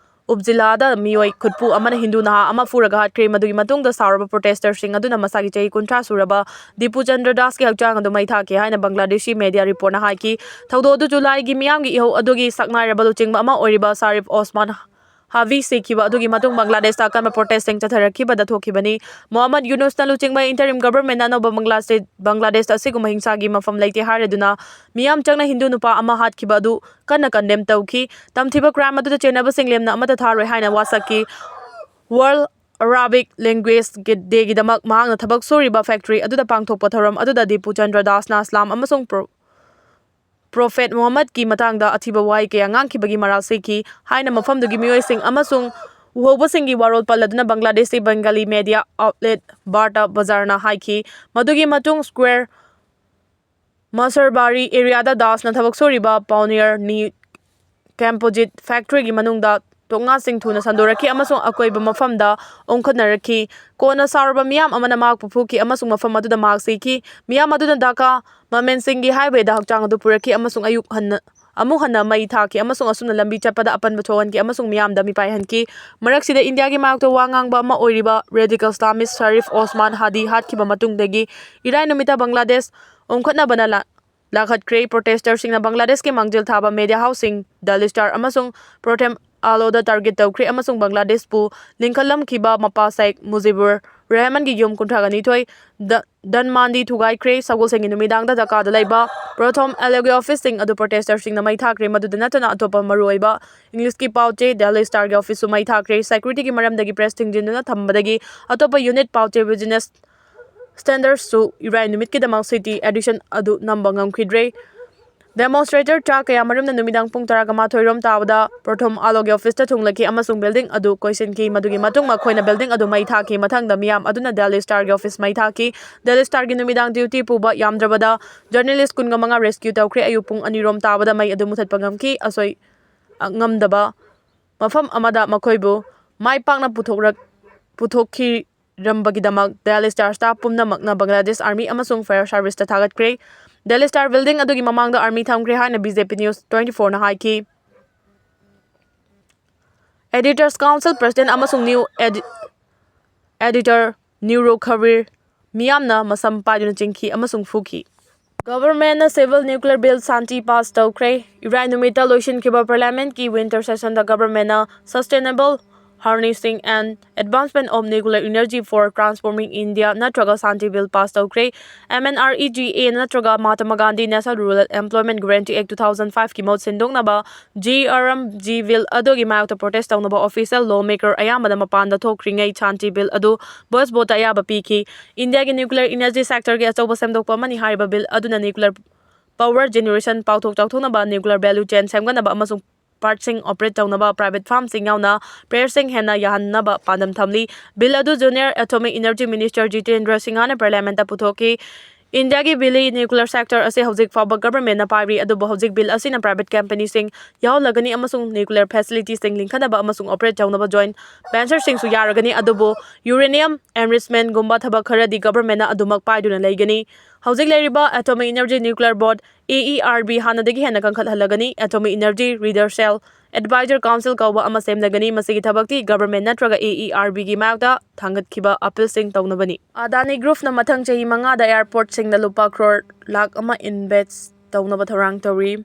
ꯎꯞꯖꯤꯂꯥꯗ ꯃꯤꯑꯣꯏ ꯈꯨꯠꯄꯨ ꯑꯃꯅ ꯍꯤꯟꯗꯨ ꯅꯍꯥ ꯑꯃ ꯐꯨꯔꯒ ꯍꯥꯠꯈ꯭ꯔꯦ꯫ ꯃꯗꯨꯒꯤ ꯃꯇꯨꯡꯗ ꯁꯥꯎꯔꯕ ꯄ꯭ꯔꯣꯇꯦꯁ꯭ꯇꯔꯁꯤꯡ ꯑꯗꯨꯅ ꯃꯁꯥꯒꯤ ꯆꯍꯤ ꯀꯨꯟꯊ꯭ꯔꯥ ꯁꯨꯔꯕ ꯗꯤꯄꯨ ꯆꯟꯗ꯭ꯔ ꯗꯥꯁꯀꯤ ꯍꯛꯆꯥꯡ ꯑꯗꯨ ꯃꯩ ꯊꯥꯈꯤ ꯍꯥꯏꯅ ꯕꯪꯒ꯭ꯂꯥꯗꯦꯁꯤ ꯃꯦꯗꯤꯌꯥ ꯔꯤꯄꯣꯔꯠꯅ ꯍꯥꯏꯈꯤ꯫ ꯊꯧꯗꯣꯛ ꯑꯗꯨ ꯖꯨꯂꯥꯏꯒꯤ ꯃꯤꯌꯥꯝꯒꯤ ꯏꯍꯧ ꯑꯗꯨꯒꯤ ꯁꯛꯅꯥꯏꯔꯕ ꯂꯨꯆꯤꯡꯕ ꯑꯃ ꯑꯣꯏꯔꯤꯕ ꯁꯥꯔꯤꯐ ꯑꯣꯁꯃꯥꯟ ꯍꯥꯕꯤ ꯁꯤꯈꯤꯕ ꯑꯗꯨꯒꯤ ꯃꯇꯨꯡ ꯕꯪꯒ꯭ꯂꯥꯗꯦꯁꯇ ꯑꯀꯟꯕ ꯄ꯭ꯔꯣꯇꯦꯁ꯭ꯠꯁꯤꯡ ꯆꯠꯊꯔꯛꯈꯤꯕꯗ ꯊꯣꯛꯈꯤꯕꯅꯤ꯫ ꯃꯣꯍꯝꯃꯗ ꯌꯨꯅꯨꯁꯅ ꯂꯨꯆꯤꯡꯕ ꯏꯟꯇꯔꯤꯝ ꯒꯚꯔꯟꯃꯦꯟꯠꯅ ꯑꯅꯧꯕ ꯕꯪꯒ꯭ꯂꯥꯗꯦꯁ-, ꯕꯪꯒ꯭ꯂꯥꯗꯦꯁꯇ ꯑꯁꯤꯒꯨꯝꯕ ꯍꯤꯡꯁꯥꯒꯤ ꯃꯐꯝ ꯂꯩꯇꯦ ꯍꯥꯏꯔꯗꯨꯅ ꯃꯤꯌꯥꯝ ꯆꯪꯅ ꯍꯤꯟꯗꯨ ꯅꯨꯄꯥ ꯑꯃ ꯍꯥꯠꯈꯤꯕ ꯑꯗꯨ ꯀꯟꯅ ꯀꯟꯗꯦꯝ ꯇꯧꯈꯤ꯫ ꯇꯝꯊꯤꯕ ꯀ꯭ꯔꯥꯏꯝ ꯑꯗꯨꯗ ꯆꯦꯟꯅꯕꯁꯤꯡ ꯂꯦꯝꯅ ꯑꯃꯠꯇ ꯊꯥꯔꯣꯏ ꯍꯥꯏꯅ ꯋꯥꯁꯛꯈꯤ꯫ ꯋꯥꯔꯜꯗ Arabic Language Day-ꯒꯤꯗꯃꯛ ꯃꯍꯥꯛꯅ ꯊꯕꯛ ꯁꯨꯔꯤꯕ factory ꯑꯗꯨꯗ ꯄꯥꯡꯊꯣꯛꯄ ꯊꯧꯔꯝ ꯑꯗꯨꯗ ꯗꯤꯄꯨ ꯆꯟꯗ꯭ꯔ ꯗꯥꯁꯅ ꯏꯁꯂꯥꯝ ꯑꯃꯁꯨꯡ ꯄ꯭ꯔꯣ-, Prophet ꯃꯨꯍꯝꯃꯗꯀꯤ ꯃꯇꯥꯡꯗ ꯑꯊꯤꯕ ꯋꯥꯍꯩ ꯀꯌꯥ ꯉꯥꯡꯈꯤꯕꯒꯤ ꯃꯔꯥꯜ ꯁꯤꯈꯤ ꯍꯥꯏꯅ ꯃꯐꯝꯗꯨꯒꯤ ꯃꯤꯑꯣꯏꯁꯤꯡ ꯑꯃꯁꯨꯡ ꯎꯍꯧꯕꯁꯤꯡꯒꯤ ꯋꯥꯔꯣꯜ ꯄꯜꯂꯗꯨꯅ ꯕꯪꯒ꯭ꯂꯥꯗꯦꯁꯤ Bengali media outlet Barta Bazar-ꯅ ꯍꯥꯏꯈꯤ꯫ ꯃꯗꯨꯒꯤ ꯃꯇꯨꯡ Square Masarbari area-ꯗ ꯗꯥꯁꯅ ꯊꯕꯛ ꯁꯨꯔꯤꯕ Pioneer Knee Composite factory-ꯒꯤ ꯃꯅꯨꯡꯗ ꯇꯣꯛꯉꯥꯁꯤꯡ ꯊꯨꯅ ꯁꯟꯗꯣꯔꯛꯈꯤ ꯑꯃꯁꯨꯡ ꯑꯀꯣꯏꯕ ꯃꯐꯝꯗ ꯑꯣꯟꯈꯠꯅꯔꯛꯈꯤ꯫ ꯀꯣꯟꯅ ꯁꯥꯎꯔꯕ ꯃꯤꯌꯥꯝ ꯑꯃꯅ ꯃꯍꯥꯛꯄꯨ ꯐꯨꯈꯤ ꯑꯃꯁꯨꯡ ꯃꯐꯝ ꯑꯗꯨꯗ ꯃꯍꯥꯛ ꯁꯤꯈꯤ꯫ ꯃꯤꯌꯥꯝ ꯑꯗꯨꯅ ꯙꯥꯀꯥ ꯃꯃꯦꯟꯁꯤꯡꯒꯤ highway-ꯗ ꯍꯛꯆꯥꯡ ꯑꯗꯨ ꯄꯨꯔꯛꯈꯤ ꯑꯃꯁꯨꯡ ꯑꯌꯨꯛ ꯍꯟꯅ, ꯑꯃꯨꯛ ꯍꯟꯅ ꯃꯩ ꯊꯥꯈꯤ ꯑꯃꯁꯨꯡ ꯑꯁꯨꯝꯅ ꯂꯝꯕꯤ ꯆꯠꯄꯗ ꯑꯄꯟꯕ ꯊꯣꯛꯍꯟꯈꯤ ꯑꯃꯁꯨꯡ ꯃꯤꯌꯥꯝꯗ ꯃꯤꯄꯥꯏꯍꯟꯈꯤ꯫ ꯃꯔꯛꯁꯤꯗ ꯏꯟꯗꯤꯌꯥꯒꯤ ꯃꯥꯌꯣꯛꯇ ꯋꯥ ꯉꯥꯡꯕ ꯑꯃ ꯑꯣꯏꯔꯤꯕ radical Islamist Sharif Osman Hadi ꯍꯥꯠꯈꯤꯕ ꯃꯇꯨꯡꯗꯒꯤ ꯏꯔꯥꯏ ꯅꯨꯃꯤꯠꯇ ꯕꯪꯒ꯭ꯂꯥꯗꯦꯁ ꯑꯣꯟꯈꯠꯅꯕꯅ ꯂꯥ-, ꯂꯥꯈꯠꯈ꯭ꯔꯦ꯫ Protester-ꯁꯤꯡꯅ ꯕꯪꯒ꯭ꯂꯥꯗꯦꯁꯀꯤ ꯃꯥꯡꯖꯤꯜ ꯊꯥꯕ media house-ꯁꯤꯡ, Daily Star ꯑꯃꯁꯨꯡ Pratham Alo-ꯗ target ꯇꯧꯈ꯭ꯔꯦ ꯑꯃꯁꯨꯡ ꯕꯪꯒ꯭ꯂꯥꯗꯦꯁꯄꯨ ꯂꯤꯡꯈꯠꯂꯝꯈꯤꯕ ꯃꯄꯥ ꯁꯥꯏꯈ ꯃꯨꯖꯤꯕꯨꯔ ꯔꯍꯃꯟꯒꯤ ꯌꯨꯝ ꯀꯨꯟꯊ꯭ꯔꯥ ꯅꯤꯊꯣꯏ ꯗ-, ꯙꯟꯃꯥꯟꯗꯤ ꯊꯨꯒꯥꯏꯈ꯭ꯔꯦ꯫ ꯁꯒꯣꯜꯁꯦꯟꯒꯤ ꯅꯨꯃꯤꯗꯥꯡꯗ ꯙꯥꯀꯥꯗ ꯂꯩꯕ Pratham Alo-ꯒꯤ office-ꯁꯤꯡ ꯑꯗꯨ protester-ꯁꯤꯡꯅ ꯃꯩ ꯊꯥꯈ꯭ꯔꯦ꯫ ꯃꯗꯨꯗ ꯅꯠꯇꯅ ꯑꯇꯣꯞꯄ ꯃꯔꯨꯑꯣꯏꯕ English-ꯀꯤ ꯄꯥꯎ ꯆꯦ Daily Star-ꯒꯤ office-ꯁꯨ ꯃꯩ ꯊꯥꯈ꯭ꯔꯦ꯫ Security-ꯒꯤ ꯃꯔꯝꯗꯒꯤ press ꯊꯤꯡꯖꯤꯟꯗꯨꯅ ꯊꯝꯕꯗꯒꯤ ꯑꯇꯣꯞꯄ unit ꯄꯥꯎ ꯆꯦ Business Standard-ꯁꯨ ꯏꯔꯥꯏ ꯅꯨꯃꯤꯠꯀꯤꯗꯃꯛ city edition ꯑꯗꯨ ꯅꯝꯕ ꯉꯝꯈꯤꯗ꯭ꯔꯦ꯫ Demonstrator ꯆꯥ ꯀꯌꯥꯃꯔꯨꯝꯅ ꯅꯨꯃꯤꯗꯥꯡ ꯄꯨꯡ ꯇꯔꯥꯒ ꯃꯥꯊꯣꯏ ꯔꯣꯝ ꯇꯥꯕꯗ Pratham Alo-ꯒꯤ office-ꯇ ꯊꯨꯡꯂꯈꯤ ꯑꯃꯁꯨꯡ building ꯑꯗꯨ ꯀꯣꯏꯁꯤꯟꯈꯤ꯫ ꯃꯗꯨꯒꯤ ꯃꯇꯨꯡ ꯃꯈꯣꯏꯅ building ꯑꯗꯨ ꯃꯩ ꯊꯥꯈꯤ꯫ ꯃꯊꯪꯗ ꯃꯤꯌꯥꯝ ꯑꯗꯨꯅ Daily Star-ꯒꯤ office ꯃꯩ ꯊꯥꯈꯤ꯫ Daily Star-ꯒꯤ ꯅꯨꯃꯤꯗꯥꯡ duty ꯄꯨꯕ ꯌꯥꯝꯗ꯭ꯔꯕꯗ journalist ꯀꯨꯟꯒ ꯃꯉꯥ rescue ꯇꯧꯈ꯭ꯔꯦ꯫ ꯑꯌꯨꯛ ꯄꯨꯡ ꯑꯅꯤ ꯔꯣꯝ ꯇꯥꯕꯗ ꯃꯩ ꯑꯗꯨ ꯃꯨꯊꯠꯄ ꯉꯝꯈꯤ꯫ ꯑꯁꯣꯏ, ꯑ, ꯉꯝꯗꯕ ꯃꯐꯝ ꯑꯃꯗ ꯃꯈꯣꯏꯕꯨ ꯃꯥꯏ ꯄꯥꯛꯅ ꯄꯨꯊꯣꯛꯔꯛ-, ꯄꯨꯊꯣꯛꯈꯤ꯫ ꯔꯝꯕꯒꯤꯗꯃꯛ Daily Star staff ꯄꯨꯝꯅꯃꯛꯅ Bangladesh Army ꯑꯃꯁꯨꯡ fire service-ꯇ ꯊꯥꯒꯠꯈ꯭ꯔꯦ꯫ Daily Star building ꯑꯗꯨꯒꯤ ꯃꯃꯥꯡꯗ army ꯊꯝꯈ꯭ꯔꯦ ꯍꯥꯏꯅ B J P News twenty-four-ꯅ ꯍꯥꯏꯈꯤ꯫ Editors Council President ꯑꯃꯁꯨꯡ new edi-, editor Nuro Khabir ꯃꯤꯌꯥꯝꯅ ꯃꯁꯝ ꯄꯥꯏꯗꯨꯅ ꯆꯤꯡꯈꯤ ꯑꯃꯁꯨꯡ ꯐꯨꯈꯤ꯫ Government-ꯅ civil nuclear bill ꯁꯥꯟꯇꯤ pass ꯇꯧꯈ꯭ꯔꯦ꯫ ꯏꯔꯥꯏ ꯅꯨꯃꯤꯠꯇ ꯂꯣꯏꯁꯤꯟꯈꯤꯕ parliament-ꯀꯤ winter session-ꯗ government-ꯅ sustainable Harnessing and Advancement of Nuclear Energy for Transforming India ꯅꯠꯇ꯭ꯔꯒ ꯁꯥꯟꯇꯤ ꯕꯤꯜ ꯄꯥꯁ ꯇꯧꯈ꯭ꯔꯦ꯫ M N R E G A ꯅꯠꯇ꯭ꯔꯒ Mahatma Gandhi National Rural Employment Guarantee Act two thousand five ꯀꯤ ꯃꯍꯨꯠ ꯁꯤꯟꯗꯣꯛꯅꯕ G R M G bill ꯑꯗꯨꯒꯤ ꯃꯥꯌꯣꯛꯇ protest ꯇꯧꯅꯕ official ꯂꯣ maker ꯑꯌꯥꯝꯕꯅ ꯃꯄꯥꯟꯗ ꯊꯣꯛꯈ꯭ꯔꯤꯉꯩ ꯁꯥꯟꯇꯤ ꯕꯤꯜ ꯑꯗꯨ ꯚꯣꯏꯁ ꯚꯣꯠꯇ ꯑꯌꯥꯕ ꯄꯤꯈꯤ꯫ ꯏꯟꯗꯤꯌꯥꯒꯤ ꯅ꯭ꯌꯨꯀ꯭ꯂꯤꯌꯔ ꯏꯅꯔꯖꯤ ꯁꯦꯛꯇꯔꯒꯤ ꯑꯆꯧꯕ ꯁꯦꯝꯗꯣꯛꯄ ꯑꯃꯅꯤ ꯍꯥꯏꯔꯤꯕ ꯕꯤꯜ ꯑꯗꯨꯅ ꯅ꯭ꯌꯨꯀ꯭ꯂꯤꯌꯔ ꯄꯥꯋꯔ ꯖꯦꯅꯦꯔꯦꯁꯟ ꯄꯥꯛꯊꯣꯛ ꯆꯥꯎꯊꯣꯛꯅꯕ, ꯅ꯭ꯌꯨꯀ꯭ꯂꯤꯌꯔ ꯚꯦꯂ꯭ꯌꯨ ꯆꯦꯟ ꯁꯦꯝꯒꯠꯅꯕ ꯑꯃꯁꯨꯡ ꯄꯥꯔꯠꯁꯤꯡ ꯑꯣꯄꯔꯦꯠ ꯇꯧꯅꯕ ꯄ꯭ꯔꯥꯏꯚꯦꯠ ꯐꯥꯔꯝꯁꯤꯡ ꯌꯥꯎꯅ ꯄ꯭ꯂꯦꯌꯔꯁꯤꯡ ꯍꯦꯟꯅ ꯌꯥꯍꯟꯅꯕ ꯄꯥꯟꯗꯝ ꯊꯝꯂꯤ꯫ ꯕꯤꯜ ꯑꯗꯨ junior atomic energy minister Jitendra ꯁꯤꯡꯍꯅ ꯄꯥꯔꯂꯤꯌꯥꯃꯦꯟꯠꯇ ꯄꯨꯊꯣꯛꯈꯤ꯫ ꯏꯟꯗꯤꯌꯥꯒꯤ ꯕꯤꯜꯂꯤ ꯅ꯭ꯌꯨꯀ꯭ꯂꯤꯌꯔ ꯁꯦꯛꯇꯔ ꯑꯁꯤ ꯍꯧꯖꯤꯛ ꯐꯥꯎꯕ ꯒꯚꯔꯟꯃꯦꯟꯠꯅ ꯄꯥꯏꯔꯤ, ꯑꯗꯨꯕꯨ ꯍꯧꯖꯤꯛ ꯕꯤꯜ ꯑꯁꯤꯅ ꯄ꯭ꯔꯥꯏꯚꯦꯠ ꯀꯝꯄꯦꯅꯤꯁꯤꯡ ꯌꯥꯎꯍꯜꯂꯒꯅꯤ ꯑꯃꯁꯨꯡ ꯅ꯭ꯌꯨꯀ꯭ꯂꯤꯌꯔ ꯐꯦꯁꯤꯂꯤꯇꯤꯁꯤꯡ ꯂꯤꯡꯈꯠꯅꯕ ꯑꯃꯁꯨꯡ ꯑꯣꯄꯔꯦꯠ ꯇꯧꯅꯕ ꯖꯣꯏꯟꯠ ꯚꯦꯟꯆꯔꯁꯤꯡꯁꯨ ꯌꯥꯔꯒꯅꯤ, ꯑꯗꯨꯕꯨ ꯌꯨꯔꯦꯅꯤꯌꯝ ꯑꯦꯟꯔꯤꯆꯃꯦꯟꯠꯒꯨꯝꯕ ꯊꯕꯛ ꯈꯔꯗꯤ ꯒꯚꯔꯟꯃꯦꯟꯠꯅ ꯑꯗꯨꯃꯛ ꯄꯥꯏꯗꯨꯅ ꯂꯩꯒꯅꯤ꯫ ꯍꯧꯖꯤꯛ ꯂꯩꯔꯤꯕ atomic energy nuclear board, A E R B, ꯍꯥꯟꯅꯗꯒꯤ ꯍꯦꯟꯅ ꯀꯟꯈꯠꯍꯜꯂꯒꯅꯤ꯫ Atomic energy research adviser council ꯀꯧꯕ ꯑꯃ ꯁꯦꯝꯂꯒꯅꯤ꯫ ꯃꯁꯤꯒꯤ ꯊꯕꯛꯇꯤ ꯒꯚꯔꯟꯃꯦꯟꯠ ꯅꯠꯇ꯭ꯔꯒ A E R B ꯒꯤ ꯃꯥꯌꯣꯛꯇ ꯊꯥꯡꯒꯠꯈꯤꯕ ꯑꯄꯤꯜꯁꯤꯡ ꯇꯧꯅꯕꯅꯤ꯫ ꯑꯗꯥꯅꯤ ꯒ꯭ꯔꯨꯞꯅ ꯃꯊꯪ ꯆꯍꯤ ꯃꯉꯥꯗ ꯑꯦꯌꯔꯄꯣꯔꯠꯁꯤꯡꯗ ꯂꯨꯄꯥ ꯀ꯭ꯔꯣꯔ ꯂꯥꯈ ꯑꯃ ꯏꯟꯚꯦꯁ꯭ꯠ ꯇꯧꯅꯕ ꯊꯧꯔꯥꯡ ꯇꯧꯔꯤ꯫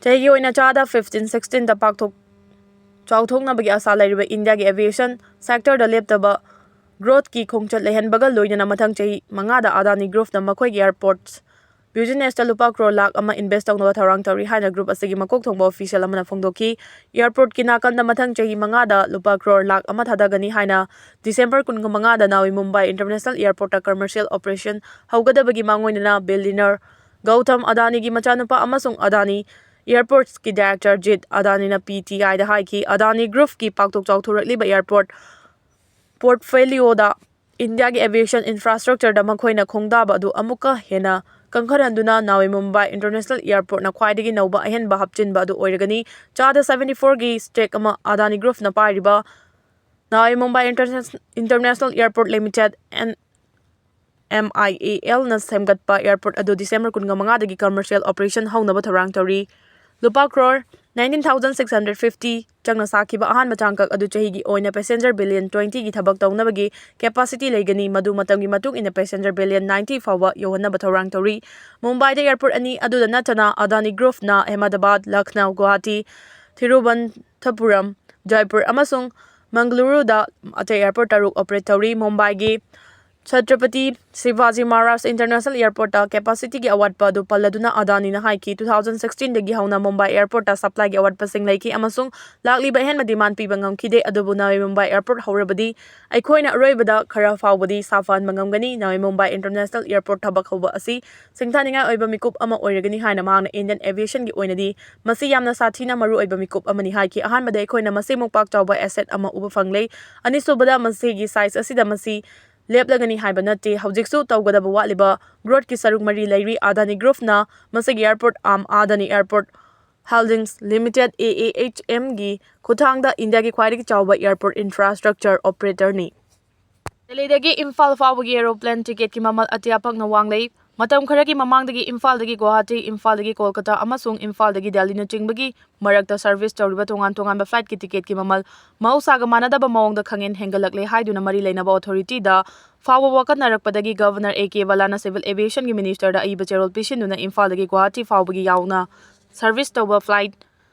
ꯆꯍꯤꯒꯤ ꯑꯣꯏꯅ ꯆꯥꯗ fifteen sixteen ꯗ ꯄꯥꯛꯊꯣꯛ ꯆꯥꯎꯊꯣꯛꯅꯕꯒꯤ ꯑꯥꯁꯥ ꯂꯩꯔꯤꯕ ꯏꯟꯗꯤꯌꯥꯒꯤ ꯑꯦꯚꯤꯌꯦꯁꯟ ꯁꯦꯛꯇꯔꯗ ꯂꯦꯞꯇꯕ ꯒ꯭ꯔꯣꯊꯀꯤ ꯈꯣꯡꯆꯠ ꯂꯩꯍꯟꯕꯒ ꯂꯣꯏꯅꯅ ꯃꯊꯪ ꯆꯍꯤ ꯃꯉꯥꯗ ꯑꯗꯥꯅꯤ ꯒ꯭ꯔꯨꯞꯅ ꯃꯈꯣꯏꯒꯤ ꯑꯦꯌꯔꯄꯣꯔꯠꯁ ꯕꯤꯖꯤꯅꯦꯁꯇ ꯂꯨꯄꯥ ꯀ꯭ꯔꯣꯔ ꯂꯥꯈ ꯑꯃ ꯏꯟꯚꯦꯁ꯭ꯠ ꯇꯧꯅꯕ ꯊꯧꯔꯥꯡ ꯇꯧꯔꯤ ꯍꯥꯏꯅ ꯒ꯭ꯔꯨꯞ ꯑꯁꯤꯒꯤ ꯃꯀꯣꯛ ꯊꯣꯡꯕ ꯑꯣꯐꯤꯁꯤꯌꯦꯜ ꯑꯃꯅ ꯐꯣꯡꯗꯣꯛꯈꯤ꯫ ꯑꯦꯌꯔꯄꯣꯔꯠꯀꯤ ꯅꯥꯀꯟꯗ ꯃꯊꯪ ꯆꯍꯤ ꯃꯉꯥꯗ ꯂꯨꯄꯥ ꯀ꯭ꯔꯣꯔ ꯂꯥꯈ ꯑꯃ ꯊꯥꯗꯒꯅꯤ ꯍꯥꯏꯅ ꯗꯤꯁꯦꯝꯕꯔ ꯀꯨꯟꯃꯉꯥꯗ ꯅꯥꯋꯤ ꯃꯨꯝꯕꯥꯏ ꯏꯟꯇꯔꯅꯦꯁꯅꯦꯜ ꯑꯦꯌꯔꯄꯣꯔꯠꯇ ꯀꯃꯔꯁꯤꯌꯦꯜ ꯑꯣꯄꯔꯦꯁꯟ ꯍꯧꯒꯗꯕꯒꯤ ꯃꯥꯡꯑꯣꯏꯅꯅ ꯕꯤꯂꯤꯅꯔ ꯒꯧꯇꯝ ꯑꯗꯥꯅꯤꯒꯤ ꯃꯆꯥꯅꯨꯄꯥ ꯑꯃꯁꯨꯡ ꯑꯗꯥꯅꯤ ꯑꯦꯌꯔꯄꯣꯔꯠꯁꯀꯤ ꯗꯥꯏꯔꯦꯛꯇꯔ ꯖꯤꯠ ꯑꯗꯥꯅꯤꯅ P T I ꯗ ꯍꯥꯏꯈꯤ꯫ ꯑꯗꯥꯅꯤ ꯒ꯭ꯔꯨꯞꯀꯤ ꯄꯥꯛꯊꯣꯛ ꯆꯥꯎꯊꯣꯔꯛꯂꯤꯕ ꯑꯦꯌꯔꯄꯣꯔꯠ ꯄꯣꯔꯠꯐꯣꯂꯤꯑꯣꯗ ꯏꯟꯗꯤꯌꯥꯒꯤ ꯑꯦꯚꯤꯌꯦꯁꯟ ꯏꯟꯐ꯭ꯔꯥꯁ꯭ꯇ꯭ꯔꯛꯆꯔꯗ ꯃꯈꯣꯏꯅ ꯈꯣꯡꯗꯥꯕ ꯑꯗꯨ ꯑꯃꯨꯛꯀ ꯍꯦꯟꯅ ꯀꯟꯈꯠꯍꯟꯗꯨꯅ ꯅꯥꯋꯤ ꯃꯨꯝꯕꯥꯏ ꯏꯟꯇꯔꯅꯦꯁꯅꯦꯜ ꯑꯦꯌꯔꯄꯣꯔꯠꯅ ꯈ꯭ꯋꯥꯏꯗꯒꯤ ꯅꯧꯕ ꯑꯍꯦꯟꯕ ꯍꯥꯞꯆꯤꯟꯕ ꯑꯗꯨ ꯑꯣꯏꯔꯒꯅꯤ꯫ ꯆꯥꯗ seventy four ꯒꯤ ꯁ꯭ꯇꯦꯛ ꯑꯃ ꯑꯗꯥꯅꯤ ꯒ꯭ꯔꯨꯞꯅ ꯄꯥꯏꯔꯤꯕ ꯅꯥꯋꯤ ꯃꯨꯝꯕꯥꯏ ꯏꯟꯇꯔꯅꯦꯁ-, international airport limited, N M I A ꯑꯦꯜꯅ ꯁꯦꯝꯒꯠꯄ ꯑꯦꯌꯔꯄꯣꯔꯠ ꯑꯗꯨ ꯗꯤꯁꯦꯝꯕꯔ ꯀꯨꯟꯃꯉꯥꯗꯒꯤ ꯀꯃꯔꯁꯤꯌꯦꯜ ꯑꯣꯄꯔꯦꯁꯟ ꯍꯧꯅꯕ ꯊꯧꯔꯥꯡ ꯇꯧꯔꯤ꯫ ꯂꯨꯄꯥ crore nineteen thousand six hundred fifty ꯆꯪꯅ ꯁꯥꯈꯤꯕ ꯑꯍꯥꯟꯕ ꯇꯥꯡꯀꯛ ꯑꯗꯨ ꯆꯍꯤꯒꯤ ꯑꯣꯏꯅ ꯄꯦꯁꯦꯟꯖꯔ ꯕꯤꯂꯤꯌꯟ twenty ꯒꯤ ꯊꯕꯛ ꯇꯧꯅꯕꯒꯤ ꯀꯦꯄꯥꯁꯤꯇꯤ ꯂꯩꯒꯅꯤ꯫ ꯃꯗꯨ ꯃꯇꯝꯒꯤ ꯃꯇꯨꯡ ꯏꯟꯅ ꯄꯦꯁꯦꯟꯖꯔ ꯕꯤꯂꯤꯌꯟ ninety ꯐꯥꯎꯕ ꯌꯧꯍꯟꯅꯕ ꯊꯧꯔꯥꯡ ꯇꯧꯔꯤ꯫ ꯃꯨꯝꯕꯥꯏꯗ ꯑꯦꯌꯔꯄꯣꯔꯠ ꯑꯅꯤ ꯑꯗꯨꯗ ꯅꯠꯇꯅ ꯑꯗꯥꯅꯤ ꯒ꯭ꯔꯨꯞꯅ ꯑꯍꯃꯗꯥꯕꯥꯗ, ꯂꯈꯅꯧ, ꯒꯨꯋꯥꯍꯥꯇꯤ, ꯊꯤꯔꯨꯕꯟꯊꯄꯨꯔꯝ, ꯖꯥꯏꯄꯨꯔ ꯑꯃꯁꯨꯡ ꯃꯪꯒꯂꯨꯔꯨꯗ ꯑꯇꯩ airport ꯇꯔꯨꯛ operate ꯇꯧꯔꯤ꯫ ꯃꯨꯝꯕꯥꯏꯒꯤ ꯆꯇ꯭ꯔꯄꯇꯤ ꯁꯤꯚꯥꯖꯤ ꯃꯍꯥꯔꯥꯖ International Airport ꯇ capacity ꯒꯤ ꯑꯋꯥꯠꯄ ꯑꯗꯨ ꯄꯜꯂꯗꯨꯅ ꯑꯗꯥꯅꯤꯅ ꯍꯥꯏꯈꯤ, two thousand sixteen ꯗꯒꯤ ꯍꯧꯅ ꯃꯨꯝꯕꯥꯏ airport ꯇ supply ꯒꯤ ꯑꯋꯥꯠꯄꯁꯤꯡ ꯂꯩꯈꯤ ꯑꯃꯁꯨꯡ ꯂꯥꯛꯂꯤꯕ ꯑꯍꯦꯟꯕ demand ꯄꯤꯕ ꯉꯝꯈꯤꯗꯦ, ꯑꯗꯨꯕꯨ ꯅꯕꯤ ꯃꯨꯝꯕꯥꯏ airport ꯍꯧꯔꯕꯗꯤ ꯑꯩꯈꯣꯏꯅ ꯑꯔꯣꯏꯕꯗ ꯈꯔ ꯐꯥꯎꯕꯗꯤ ꯁꯥꯐꯍꯟꯕ ꯉꯝꯒꯅꯤ꯫ ꯅꯕꯤ ꯃꯨꯝꯕꯥꯏ International Airport ꯊꯕꯛ ꯍꯧꯕ ꯑꯁꯤ ꯁꯤꯡꯊꯥꯅꯤꯡꯉꯥꯏ ꯑꯣꯏꯕ ꯃꯤꯀꯨꯞ ꯑꯃ ꯑꯣꯏꯔꯒꯅꯤ ꯍꯥꯏꯅ ꯃꯍꯥꯛꯅ Indian aviation ꯒꯤ ꯑꯣꯏꯅꯗꯤ ꯃꯁꯤ ꯌꯥꯝꯅ ꯁꯥꯊꯤꯅ ꯃꯔꯨꯑꯣꯏꯕ ꯃꯤꯀꯨꯞ ꯑꯃꯅꯤ ꯍꯥꯏꯈꯤ꯫ ꯑꯍꯥꯟꯕꯗ ꯑꯩꯈꯣꯏꯅ ꯃꯁꯤꯃꯨꯛ ꯄꯥꯛ ꯆꯥꯎꯕ asset ꯑꯃ ꯎꯕ ꯐꯪꯂꯦ꯫ ꯑꯅꯤꯁꯨꯕꯗ, ꯃꯁꯤꯒꯤ size ꯑꯁꯤꯗ ꯃꯁꯤ ꯂꯦꯞꯂꯒꯅꯤ ꯍꯥꯏꯕ ꯅꯠꯇꯦ꯫ ꯍꯧꯖꯤꯛꯁꯨ ꯇꯧꯒꯗꯕ ꯋꯥꯠꯂꯤꯕ growth ꯀꯤ ꯁꯔꯨꯛ ꯃꯔꯤ ꯂꯩꯔꯤ꯫ ꯑꯗꯥꯅꯤ Group ꯅ ꯃꯁꯤꯒꯤ airport Aam Adani Airport Holdings Limited, A A H M, ꯒꯤ ꯈꯨꯠꯊꯥꯡꯗ ꯏꯟꯗꯤꯌꯥꯒꯤ ꯈ꯭ꯋꯥꯏꯗꯒꯤ ꯆꯥꯎꯕ airport infrastructure operator ꯅꯤ꯫ ꯗꯦꯜꯂꯤꯗꯒꯤ ꯏꯝꯐꯥꯜ ꯐꯥꯎꯕꯒꯤ aeroplane ticket ꯀꯤ ꯃꯃꯜ ꯑꯇꯤꯌꯥ ꯄꯛꯅ ꯋꯥꯡꯂꯦ꯫ ꯃꯇꯝ ꯈꯔꯒꯤ ꯃꯃꯥꯡꯗꯒꯤ ꯏꯝꯐꯥꯜꯗꯒꯤ ꯒꯨꯋꯥꯍꯥꯇꯤ, ꯏꯝꯐꯥꯜꯗꯒꯤ ꯀꯣꯜꯀꯇꯥ ꯑꯃꯁꯨꯡ ꯏꯝꯐꯥꯜꯗꯒꯤ ꯗꯦꯜꯂꯤꯅꯆꯤꯡꯕꯒꯤ ꯃꯔꯛꯇ service ꯇꯧꯔꯤꯕ ꯇꯣꯉꯥꯟ ꯇꯣꯉꯥꯟꯕ flight ꯀꯤ ticket ꯀꯤ ꯃꯃꯜ ꯃꯍꯧꯁꯥꯒ ꯃꯥꯟꯅꯗꯕ ꯃꯑꯣꯡꯗ ꯈꯪꯍꯦꯟ ꯍꯦꯟꯒꯠꯂꯛꯂꯦ ꯍꯥꯏꯗꯨꯅ ꯃꯔꯤ ꯂꯩꯅꯕ authority ꯗ ꯐꯥꯎꯕ ꯋꯥꯀꯠꯅꯔꯛꯄꯗꯒꯤ Governor A K ꯕꯂꯥꯅ Civil Aviation ꯒꯤ Minister ꯗ ꯑꯏꯕ ꯆꯦꯔꯣꯜ ꯄꯤꯁꯤꯟꯗꯨꯅ ꯏꯝꯐꯥꯜꯗꯒꯤ ꯒꯨꯋꯥꯍꯥꯇꯤ ꯐꯥꯎꯕꯒꯤ ꯌꯥꯎꯅ service ꯇꯧꯕ flight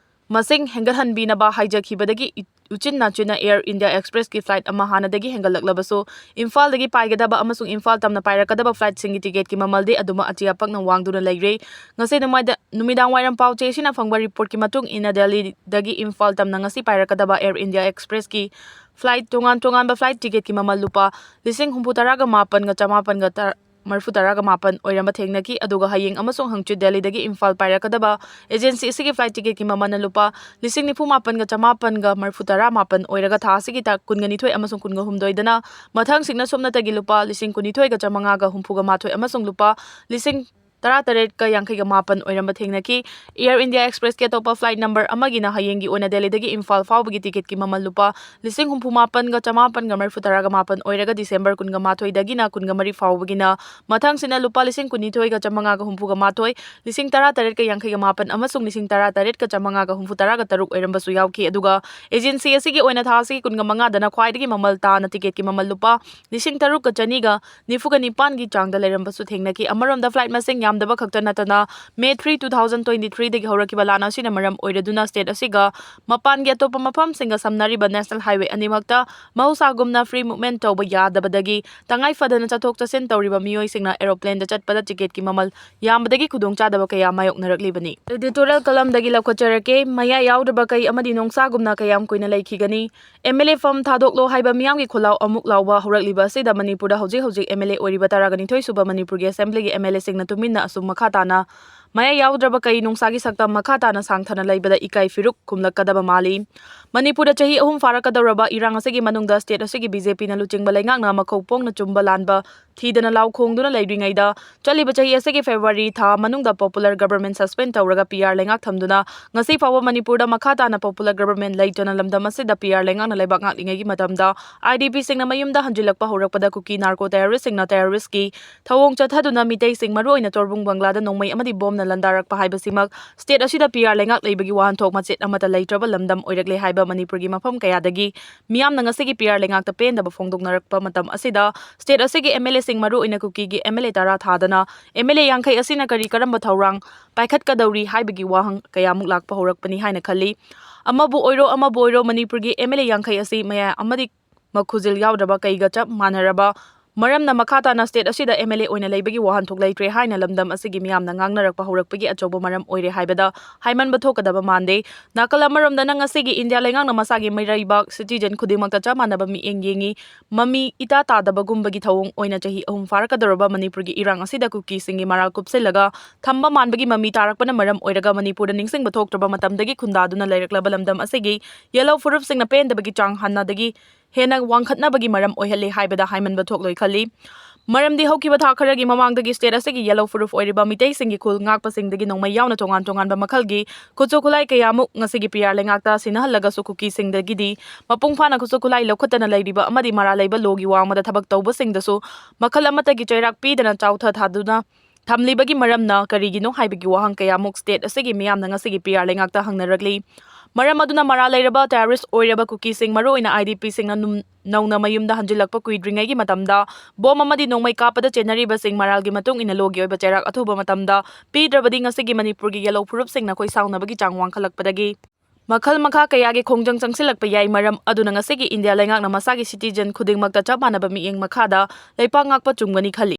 ꯃꯁꯤꯡ ꯍꯦꯟꯒꯠꯍꯟꯕꯤꯅꯕ ꯍꯥꯏꯖꯈꯤꯕꯗꯒꯤ ꯏ-, ꯎꯆꯤꯟ ꯅꯥꯆꯤꯟꯅ Air India Express ꯀꯤ flight ꯑꯃ ꯍꯥꯟꯅꯗꯒꯤ ꯍꯦꯟꯒꯠꯂꯛꯂꯕꯁꯨ ꯏꯝꯐꯥꯜꯗꯒꯤ ꯄꯥꯏꯒꯗꯕ ꯑꯃꯁꯨꯡ ꯏꯝꯐꯥꯜ ꯇꯝꯅ ꯄꯥꯏꯔꯛꯀꯗꯕ flight ꯁꯤꯡꯒꯤ ticket ꯀꯤ ꯃꯃꯜꯗꯤ ꯑꯗꯨꯃꯛ ꯑꯇꯤꯌꯥ ꯄꯛꯅ ꯋꯥꯡꯗꯨꯅ ꯂꯩꯔꯦ꯫ ꯉꯁꯤ ꯅꯨꯃꯥꯏꯗ-, ꯅꯨꯃꯤꯗꯥꯡ ꯋꯥꯏꯔꯝ ꯄꯥꯎꯆꯦꯁꯤꯡꯅ ꯐꯪꯕ report ꯀꯤ ꯃꯇꯨꯡ ꯏꯟꯅ ꯗꯦꯜꯂꯤꯗꯒꯤ ꯏꯝꯐꯥꯜ ꯇꯝꯅ ꯉꯁꯤ ꯄꯥꯏꯔꯛꯀꯗꯕ Air India Express ꯀꯤ flight, ꯇꯣꯉꯥꯟ ꯇꯣꯉꯥꯟꯕ flight ticket ꯀꯤ ꯃꯃꯜ ꯂꯨꯄꯥ ꯂꯤꯁꯤꯡ ꯍꯨꯝꯐꯨ ꯇꯔꯥꯒ ꯃꯥꯄꯟꯒ ꯆꯃꯥꯄꯟꯒ ꯇꯔꯥ, ꯃꯔꯤꯐꯨ ꯇꯔꯥꯒ ꯃꯥꯄꯟ ꯑꯣꯏꯔꯝꯕ ꯊꯦꯡꯅꯈꯤ꯫ ꯑꯗꯨꯒ ꯍꯌꯦꯡ ꯑꯃꯁꯨꯡ ꯍꯪꯆꯤꯠ ꯗꯦꯜꯂꯤꯗꯒꯤ ꯏꯝꯐꯥꯜ ꯄꯥꯏꯔꯛꯀꯗꯕ agency ꯑꯁꯤꯒꯤ flight ticket ꯀꯤ ꯃꯃꯜꯅ ꯂꯨꯄꯥ ꯂꯤꯁꯤꯡ ꯅꯤꯐꯨ ꯃꯥꯄꯟꯒ ꯆꯃꯥꯄꯟꯒ ꯃꯔꯤꯐꯨ ꯇꯔꯥ ꯃꯥꯄꯟ ꯑꯣꯏꯔꯒ ꯊꯥ ꯑꯁꯤꯒꯤ ꯇꯥꯡ ꯀꯨꯟꯒ ꯅꯤꯊꯣꯏ ꯑꯃꯁꯨꯡ ꯀꯨꯟꯒ ꯍꯨꯝꯗꯣꯏꯗꯅ ꯃꯊꯪ ꯁꯤꯠꯅ ꯁꯨꯞꯅꯇꯒꯤ ꯂꯨꯄꯥ ꯂꯤꯁꯤꯡ ꯀꯨꯟꯅꯤꯊꯣꯏꯒ ꯆꯥꯃꯉꯥꯒ ꯍꯨꯝꯐꯨꯒ ꯃꯥꯊꯣꯏ ꯑꯃꯁꯨꯡ ꯂꯨꯄꯥ ꯂꯤꯁꯤꯡ ꯇꯔꯥꯇꯔꯦꯠꯀ ꯌꯥꯡꯈꯩꯒ ꯃꯥꯄꯟ ꯑꯣꯏꯔꯝꯕ ꯊꯦꯡꯅꯈꯤ꯫ Air India Express ꯀꯤ ꯑꯇꯣꯞꯄ flight number ꯑꯃꯒꯤꯅ ꯍꯌꯦꯡꯒꯤ ꯑꯣꯏꯅ ꯗꯦꯜꯂꯤꯗꯒꯤ ꯏꯝꯐꯥꯜ ꯐꯥꯎꯕꯒꯤ ticket ꯀꯤ ꯃꯃꯜ ꯂꯨꯄꯥ ꯂꯤꯁꯤꯡ ꯍꯨꯝꯐꯨ ꯃꯥꯄꯟꯒ ꯆꯃꯥꯄꯟꯒ ꯃꯔꯤꯐꯨ ꯇꯔꯥꯒ ꯃꯥꯄꯟ ꯑꯣꯏꯔꯒ December ꯀꯨꯟꯒ ꯃꯥꯊꯣꯏꯗꯒꯤꯅ ꯀꯨꯟꯒ ꯃꯔꯤ ꯐꯥꯎꯕꯒꯤꯅ ꯃꯊꯪꯁꯤꯠꯅ ꯂꯨꯄꯥ ꯂꯤꯁꯤꯡ ꯀꯨꯟꯅꯤꯊꯣꯏꯒ ꯆꯥꯃꯉꯥꯒ ꯍꯨꯝꯐꯨꯒ ꯃꯥꯊꯣꯏ, ꯂꯤꯁꯤꯡ ꯇꯔꯥꯇꯔꯦꯠꯀ ꯌꯥꯡꯈꯩꯒ ꯃꯥꯄꯟ ꯑꯃꯁꯨꯡ ꯂꯤꯁꯤꯡ ꯇꯔꯥꯇꯔꯦꯠꯀ ꯆꯥꯃꯉꯥꯒ ꯍꯨꯝꯐꯨ ꯇꯔꯥꯒ ꯇꯔꯨꯛ ꯑꯣꯏꯔꯝꯕꯁꯨ ꯌꯥꯎꯈꯤ꯫ ꯑꯗꯨꯒ agency ꯑꯁꯤꯒꯤ ꯑꯣꯏꯅ ꯊꯥ ꯑꯁꯤꯒꯤ ꯀꯨꯟꯒ ꯃꯉꯥꯗꯅ ꯈ꯭ꯋꯥꯏꯗꯒꯤ ꯃꯃꯜ ꯇꯥꯅ ticket ꯀꯤ ꯃꯃꯜ ꯂꯨꯄꯥ ꯂꯤꯁꯤꯡ ꯇꯔꯨꯛꯀ ꯆꯅꯤꯒ ꯅꯤꯐꯨꯒ ꯅꯤꯄꯥꯟꯒꯤ ꯆꯥꯡꯗ ꯂꯩꯔꯝꯕꯁꯨ ꯊꯦꯡꯅꯈꯤ꯫ ꯑꯃꯔꯣꯝꯗ flight ꯃꯁꯤꯡ ꯌꯥꯝꯗꯕ ꯈꯛꯇ ꯅꯠꯇꯅ, May three, two thousand twenty-three ꯗꯒꯤ ꯍꯧꯔꯛꯈꯤꯕ ꯂꯥꯟ ꯑꯁꯤꯅ ꯃꯔꯝ ꯑꯣꯏꯔꯗꯨꯅ state ꯑꯁꯤꯒ ꯃꯄꯥꯟꯒꯤ ꯑꯇꯣꯞꯄ ꯃꯐꯝꯁꯤꯡꯒ ꯁꯝꯅꯔꯤꯕ national highway ꯑꯅꯤꯃꯛꯇ ꯃꯍꯧꯁꯥꯒꯨꯝꯅ free movement ꯇꯧꯕ ꯌꯥꯗꯕꯗꯒꯤ ꯇꯉꯥꯏ ꯐꯗꯅ ꯆꯠꯊꯣꯛ ꯆꯠꯁꯤꯟ ꯇꯧꯔꯤꯕ ꯃꯤꯑꯣꯏꯁꯤꯡꯅ aeroplane ꯗ ꯆꯠꯄꯗ ticket ꯀꯤ ꯃꯃꯜ ꯌꯥꯝꯕꯗꯒꯤ ꯈꯨꯗꯣꯡꯆꯥꯗꯕ ꯀꯌꯥ ꯃꯥꯌꯣꯛꯅꯔꯛꯂꯤꯕꯅꯤ꯫ Editorial ꯀꯂꯝꯗꯒꯤ ꯂꯧꯈꯠꯆꯔꯛꯀꯦ꯫ ꯃꯌꯥꯏ ꯌꯥꯎꯗ꯭ꯔꯕ ꯀꯩ ꯑꯃꯗꯤ ꯅꯣꯡꯁꯥꯒꯨꯝꯅ ꯀꯌꯥꯝ ꯀꯨꯏꯅ ꯂꯩꯈꯤꯒꯅꯤ? MLA ꯐꯝ ꯊꯥꯗꯣꯛꯂꯣ ꯍꯥꯏꯕ ꯃꯤꯌꯥꯝꯒꯤ ꯈꯣꯜꯂꯥꯎ ꯑꯃꯨꯛ ꯂꯥꯎꯕ ꯍꯧꯔꯛꯂꯤꯕ ꯑꯁꯤꯗ ꯃꯅꯤꯄꯨꯔꯗ ꯍꯧꯖꯤꯛ ꯍꯧꯖꯤꯛ MLA ꯑꯣꯏꯔꯤꯕ ꯇꯔꯥꯒ ꯅꯤꯊꯣꯏ ꯁꯨꯕ ꯃꯅꯤꯄꯨꯔꯒꯤ Assembly ꯒꯤ MLA ꯁꯤꯡꯅ ꯇꯨꯃꯤꯟꯅ ꯑꯁꯨꯝ ꯃꯈꯥ ꯇꯥꯅ ꯃꯌꯥꯏ ꯌꯥꯎꯗ꯭ꯔꯕ ꯀꯩ ꯅꯣꯡꯁꯥꯒꯤ ꯁꯛꯇꯝ ꯃꯈꯥ ꯇꯥꯅ ꯁꯥꯡꯊꯅ ꯂꯩꯕꯗ ꯏꯀꯥꯏ ꯐꯤꯔꯨꯛ ꯈꯨꯝꯂꯛꯀꯗꯕ ꯃꯥꯜꯂꯤ꯫ ꯃꯅꯤꯄꯨꯔꯗ ꯆꯍꯤ ꯑꯍꯨꯝ ꯐꯥꯔꯛꯀꯗꯧꯔꯕ ꯏꯔꯥꯡ ꯑꯁꯤꯒꯤ ꯃꯅꯨꯡꯗ state ꯑꯁꯤꯒꯤ BJP ꯅ ꯂꯨꯆꯤꯡꯕ ꯂꯩꯉꯥꯛꯅ ꯃꯈꯧ ꯄꯣꯡꯅ ꯆꯨꯝꯕ ꯂꯥꯟꯕ ꯊꯤꯗꯅ ꯂꯥꯎ ꯈꯣꯡꯗꯨꯅ ꯂꯩꯔꯤꯉꯩꯗ, ꯆꯠꯂꯤꯕ ꯆꯍꯤ ꯑꯁꯤꯒꯤ February ꯊꯥ ꯃꯅꯨꯡꯗ popular government suspend ꯇꯧꯔꯒ PR ꯂꯩꯉꯥꯛ ꯊꯝꯗꯨꯅ ꯉꯁꯤ ꯐꯥꯎꯕ ꯃꯅꯤꯄꯨꯔꯗ ꯃꯈꯥ ꯇꯥꯅ popular government ꯂꯩꯇꯅ ꯂꯝꯗꯝ ꯑꯁꯤꯗ PR ꯂꯩꯉꯥꯛꯅ ꯂꯩꯕꯥꯛ ꯉꯥꯛꯂꯤꯉꯩꯒꯤ ꯃꯇꯝꯗ IDP ꯁꯤꯡꯅ ꯃꯌꯨꯝꯗ ꯍꯟꯖꯤꯜꯂꯛꯄ ꯍꯧꯔꯛꯄꯗ ꯀꯨꯀꯤ narco terrorist ꯁꯤꯡꯅ terrorist ꯀꯤ ꯊꯧꯑꯣꯡ ꯆꯠꯊꯗꯨꯅ ꯃꯤꯇꯩꯁꯤꯡ, ꯃꯔꯨꯑꯣꯏꯅ ꯇꯣꯔꯕꯨꯡ ꯕꯪꯒ꯭ꯂꯥꯗ ꯅꯣꯡꯃꯩ ꯑꯃꯗꯤ ꯕꯣꯝꯅ ꯂꯥꯟꯗꯥꯔꯛꯄ ꯍꯥꯏꯕꯁꯤꯃꯛ state ꯑꯁꯤꯗ PR ꯂꯩꯉꯥꯛ ꯂꯩꯕꯒꯤ ꯋꯥꯍꯟꯊꯣꯛ ꯃꯆꯦꯠ ꯑꯃꯠꯇ ꯂꯩꯇ꯭ꯔꯕ ꯂꯝꯗꯝ ꯑꯣꯏꯔꯛꯂꯦ ꯍꯥꯏꯕ ꯃꯅꯤꯄꯨꯔꯒꯤ ꯃꯐꯝ ꯀꯌꯥꯗꯒꯤ ꯃꯤꯌꯥꯝꯅ ꯉꯁꯤꯒꯤ PR ꯂꯩꯉꯥꯛꯇ ꯄꯦꯟꯗꯕ ꯐꯣꯡꯗꯣꯛꯅꯔꯛꯄ ꯃꯇꯝ ꯑꯁꯤꯗ, state ꯑꯁꯤꯒꯤ MLA ꯁꯤꯡ, ꯃꯔꯨꯑꯣꯏꯅ ꯀꯨꯀꯤꯒꯤ MLA ꯇꯔꯥ ꯊꯥꯗꯅ MLA ꯌꯥꯡꯈꯩ ꯑꯁꯤꯅ ꯀꯔꯤ ꯀꯔꯝꯕ ꯊꯧꯔꯥꯡ ꯄꯥꯏꯈꯠꯀꯗꯧꯔꯤ ꯍꯥꯏꯕꯒꯤ ꯋꯥꯍꯪ ꯀꯌꯥꯃꯨꯛ ꯂꯥꯛꯄ ꯍꯧꯔꯛꯄꯅꯤ ꯍꯥꯏꯅ ꯈꯜꯂꯤ꯫ ꯑꯃꯕꯨ ꯑꯣꯏꯔꯣ, ꯑꯃꯕꯨ ꯑꯣꯏꯔꯣ, ꯃꯅꯤꯄꯨꯔꯒꯤ MLA ꯌꯥꯡꯈꯩ ꯑꯁꯤ ꯃꯌꯥꯝ ꯑꯃꯗꯤ ꯃꯈꯨꯖꯤꯜ ꯌꯥꯎꯗ꯭ꯔꯕ ꯀꯩꯒ ꯆꯞ ꯃꯥꯟꯅꯔꯕ ꯃꯔꯝꯅ ꯃꯈꯥ ꯇꯥꯅ state ꯑꯁꯤꯗ MLA ꯑꯣꯏꯅ ꯂꯩꯕꯒꯤ ꯋꯥꯍꯟꯊꯣꯛ ꯂꯩꯇ꯭ꯔꯦ ꯍꯥꯏꯅ ꯂꯝꯗꯝ ꯑꯁꯤꯒꯤ ꯃꯤꯌꯥꯝꯅ ꯉꯥꯡꯅꯔꯛꯄ ꯍꯧꯔꯛꯄꯒꯤ ꯑꯆꯧꯕ ꯃꯔꯝ ꯑꯣꯏꯔꯦ ꯍꯥꯏꯕꯗ ꯍꯥꯏꯃꯟꯕ ꯊꯣꯛꯀꯗꯕ ꯃꯥꯟꯗꯦ꯫ ꯅꯥꯀꯜ ꯑꯃꯔꯣꯝꯗꯅ ꯉꯁꯤꯒꯤ ꯏꯟꯗꯤꯌꯥ ꯂꯩꯉꯥꯛꯅ ꯃꯁꯥꯒꯤ ꯃꯤꯔꯩꯕꯥꯛ citizen ꯈꯨꯗꯤꯡꯃꯛꯇ ꯆꯞ ꯃꯥꯟꯅꯕ ꯃꯤꯠꯌꯦꯡ ꯌꯦꯡꯉꯤ, ꯃꯃꯤ ꯏꯇꯥ ꯇꯥꯗꯕꯒꯨꯝꯕꯒꯤ ꯊꯧꯑꯣꯡ ꯑꯣꯏꯅ ꯆꯍꯤ ꯑꯍꯨꯝ ꯐꯥꯔꯛꯀꯗꯧꯔꯕ ꯃꯅꯤꯄꯨꯔꯒꯤ ꯏꯔꯥꯡ ꯑꯁꯤꯗ ꯀꯨꯀꯤꯁꯤꯡꯒꯤ ꯃꯔꯥꯜ ꯀꯨꯞꯁꯤꯜꯂꯒ ꯊꯝꯕ ꯃꯥꯟꯕꯒꯤ ꯃꯃꯤ ꯇꯥꯔꯛꯄꯅ ꯃꯔꯝ ꯑꯣꯏꯔꯒ ꯃꯅꯤꯄꯨꯔꯗ ꯅꯤꯡꯁꯤꯡꯕ ꯊꯣꯛꯇ꯭ꯔꯕ ꯃꯇꯝꯗꯒꯤ ꯈꯨꯟꯗꯥꯗꯨꯅ ꯂꯩꯔꯛꯂꯕ ꯂꯝꯗꯝ ꯑꯁꯤꯒꯤ ꯌꯦꯜꯍꯧ ꯐꯨꯔꯨꯞꯁꯤꯡꯅ ꯄꯦꯟꯗꯕꯒꯤ ꯆꯥꯡ ꯍꯥꯟꯅꯗꯒꯤ ꯍꯦꯟꯅ ꯋꯥꯡꯈꯠꯅꯕꯒꯤ ꯃꯔꯝ ꯑꯣꯏꯍꯜꯂꯤ ꯍꯥꯏꯕꯗ ꯍꯥꯏꯃꯟꯕ ꯊꯣꯛꯂꯣꯏ ꯈꯜꯂꯤ꯫ ꯃꯔꯝꯗꯤ ꯍꯧꯈꯤꯕ ꯊꯥ ꯈꯔꯒꯤ ꯃꯃꯥꯡꯗꯒꯤ state ꯑꯁꯤꯒꯤ ꯌꯦꯜꯍꯧ ꯐꯨꯔꯨꯞ ꯑꯣꯏꯔꯤꯕ ꯃꯤꯇꯩꯁꯤꯡꯒꯤ ꯈꯨꯜ ꯉꯥꯛꯄꯁꯤꯡꯗꯒꯤ ꯅꯣꯡꯃꯩ ꯌꯥꯎꯅ ꯇꯣꯉꯥꯟ ꯇꯣꯉꯥꯟꯕ ꯃꯈꯜꯒꯤ ꯈꯨꯠꯁꯨ ꯈꯨꯠꯂꯥꯏ ꯀꯌꯥꯃꯨꯛ ꯉꯁꯤꯒꯤ PR ꯂꯩꯉꯥꯛꯇ ꯁꯤꯟꯅꯍꯜꯂꯒꯁꯨ ꯀꯨꯀꯤꯁꯤꯡꯗꯒꯤꯗꯤ ꯃꯄꯨꯡ ꯐꯥꯅ ꯈꯨꯠꯁꯨ ꯈꯨꯠꯂꯥꯏ ꯂꯧꯈꯠꯇꯅ ꯂꯩꯔꯤꯕ ꯑꯃꯗꯤ ꯃꯔꯥꯜ ꯂꯩꯕ ꯂꯣꯒꯤ ꯋꯥꯡꯃꯗ ꯊꯕꯛ ꯇꯧꯕꯁꯤꯡꯗꯁꯨ ꯃꯈꯜ ꯑꯃꯠꯇꯒꯤ ꯆꯩꯔꯥꯛ ꯄꯤꯗꯅ ꯆꯥꯎꯊ ꯊꯥꯗꯨꯅ ꯊꯝꯂꯤꯕꯒꯤ ꯃꯔꯝꯅ ꯀꯔꯤꯒꯤꯅꯣ ꯍꯥꯏꯕꯒꯤ ꯋꯥꯍꯪ ꯀꯌꯥꯃꯨꯛ state ꯑꯁꯤꯒꯤ ꯃꯤꯌꯥꯝꯅ ꯉꯁꯤꯒꯤ PR ꯂꯩꯉꯥꯛꯇ ꯍꯪꯅꯔꯛꯂꯤ꯫ ꯃꯔꯝ ꯑꯗꯨꯅ ꯃꯔꯥꯜ ꯂꯩꯔꯕ terrorist ꯑꯣꯏꯔꯕ ꯀꯨꯀꯤꯁꯤꯡ, ꯃꯔꯨꯑꯣꯏꯅ IDPꯁꯤꯡꯅ ꯅꯨꯝ-, ꯅꯧꯅ ꯃꯌꯨꯝꯗ ꯍꯟꯖꯤꯜꯂꯛꯄ ꯀꯨꯏꯗ꯭ꯔꯤꯉꯩꯒꯤ ꯃꯇꯝꯗ ꯕꯣꯝ ꯑꯃꯗꯤ ꯅꯣꯡꯃꯩ ꯀꯥꯞꯄꯗ ꯆꯦꯟꯅꯔꯤꯕꯁꯤꯡ ꯃꯔꯥꯜꯒꯤ ꯃꯇꯨꯡ ꯏꯟꯅ ꯂꯣꯒꯤ ꯑꯣꯏꯕ ꯆꯩꯔꯥꯛ ꯑꯊꯨꯕ ꯃꯇꯝꯗ ꯄꯤꯗ꯭ꯔꯕꯗꯤ ꯉꯁꯤꯒꯤ ꯃꯅꯤꯄꯨꯔꯒꯤ ꯌꯦꯜꯍꯧ ꯐꯨꯔꯨꯞꯁꯤꯡꯅ ꯑꯩꯈꯣꯏ ꯁꯥꯎꯅꯕꯒꯤ ꯆꯥꯡ ꯋꯥꯡꯈꯠꯂꯛꯄꯗꯒꯤ ꯃꯈꯜ ꯃꯈꯥ ꯀꯌꯥꯒꯤ ꯈꯣꯡꯖꯪ ꯆꯪꯁꯤꯜꯂꯛꯄ ꯌꯥꯏ꯫ ꯃꯔꯝ ꯑꯗꯨꯅ ꯉꯁꯤꯒꯤ ꯏꯟꯗꯤꯌꯥ ꯂꯩꯉꯥꯛꯅ ꯃꯁꯥꯒꯤ citizen ꯈꯨꯗꯤꯡꯃꯛꯇ ꯆꯞ ꯃꯥꯟꯅꯕ ꯃꯤꯠꯌꯦꯡ ꯃꯈꯥꯗ ꯂꯩꯄꯥꯛ ꯉꯥꯛꯄ ꯆꯨꯝꯒꯅꯤ ꯈꯜꯂꯤ꯫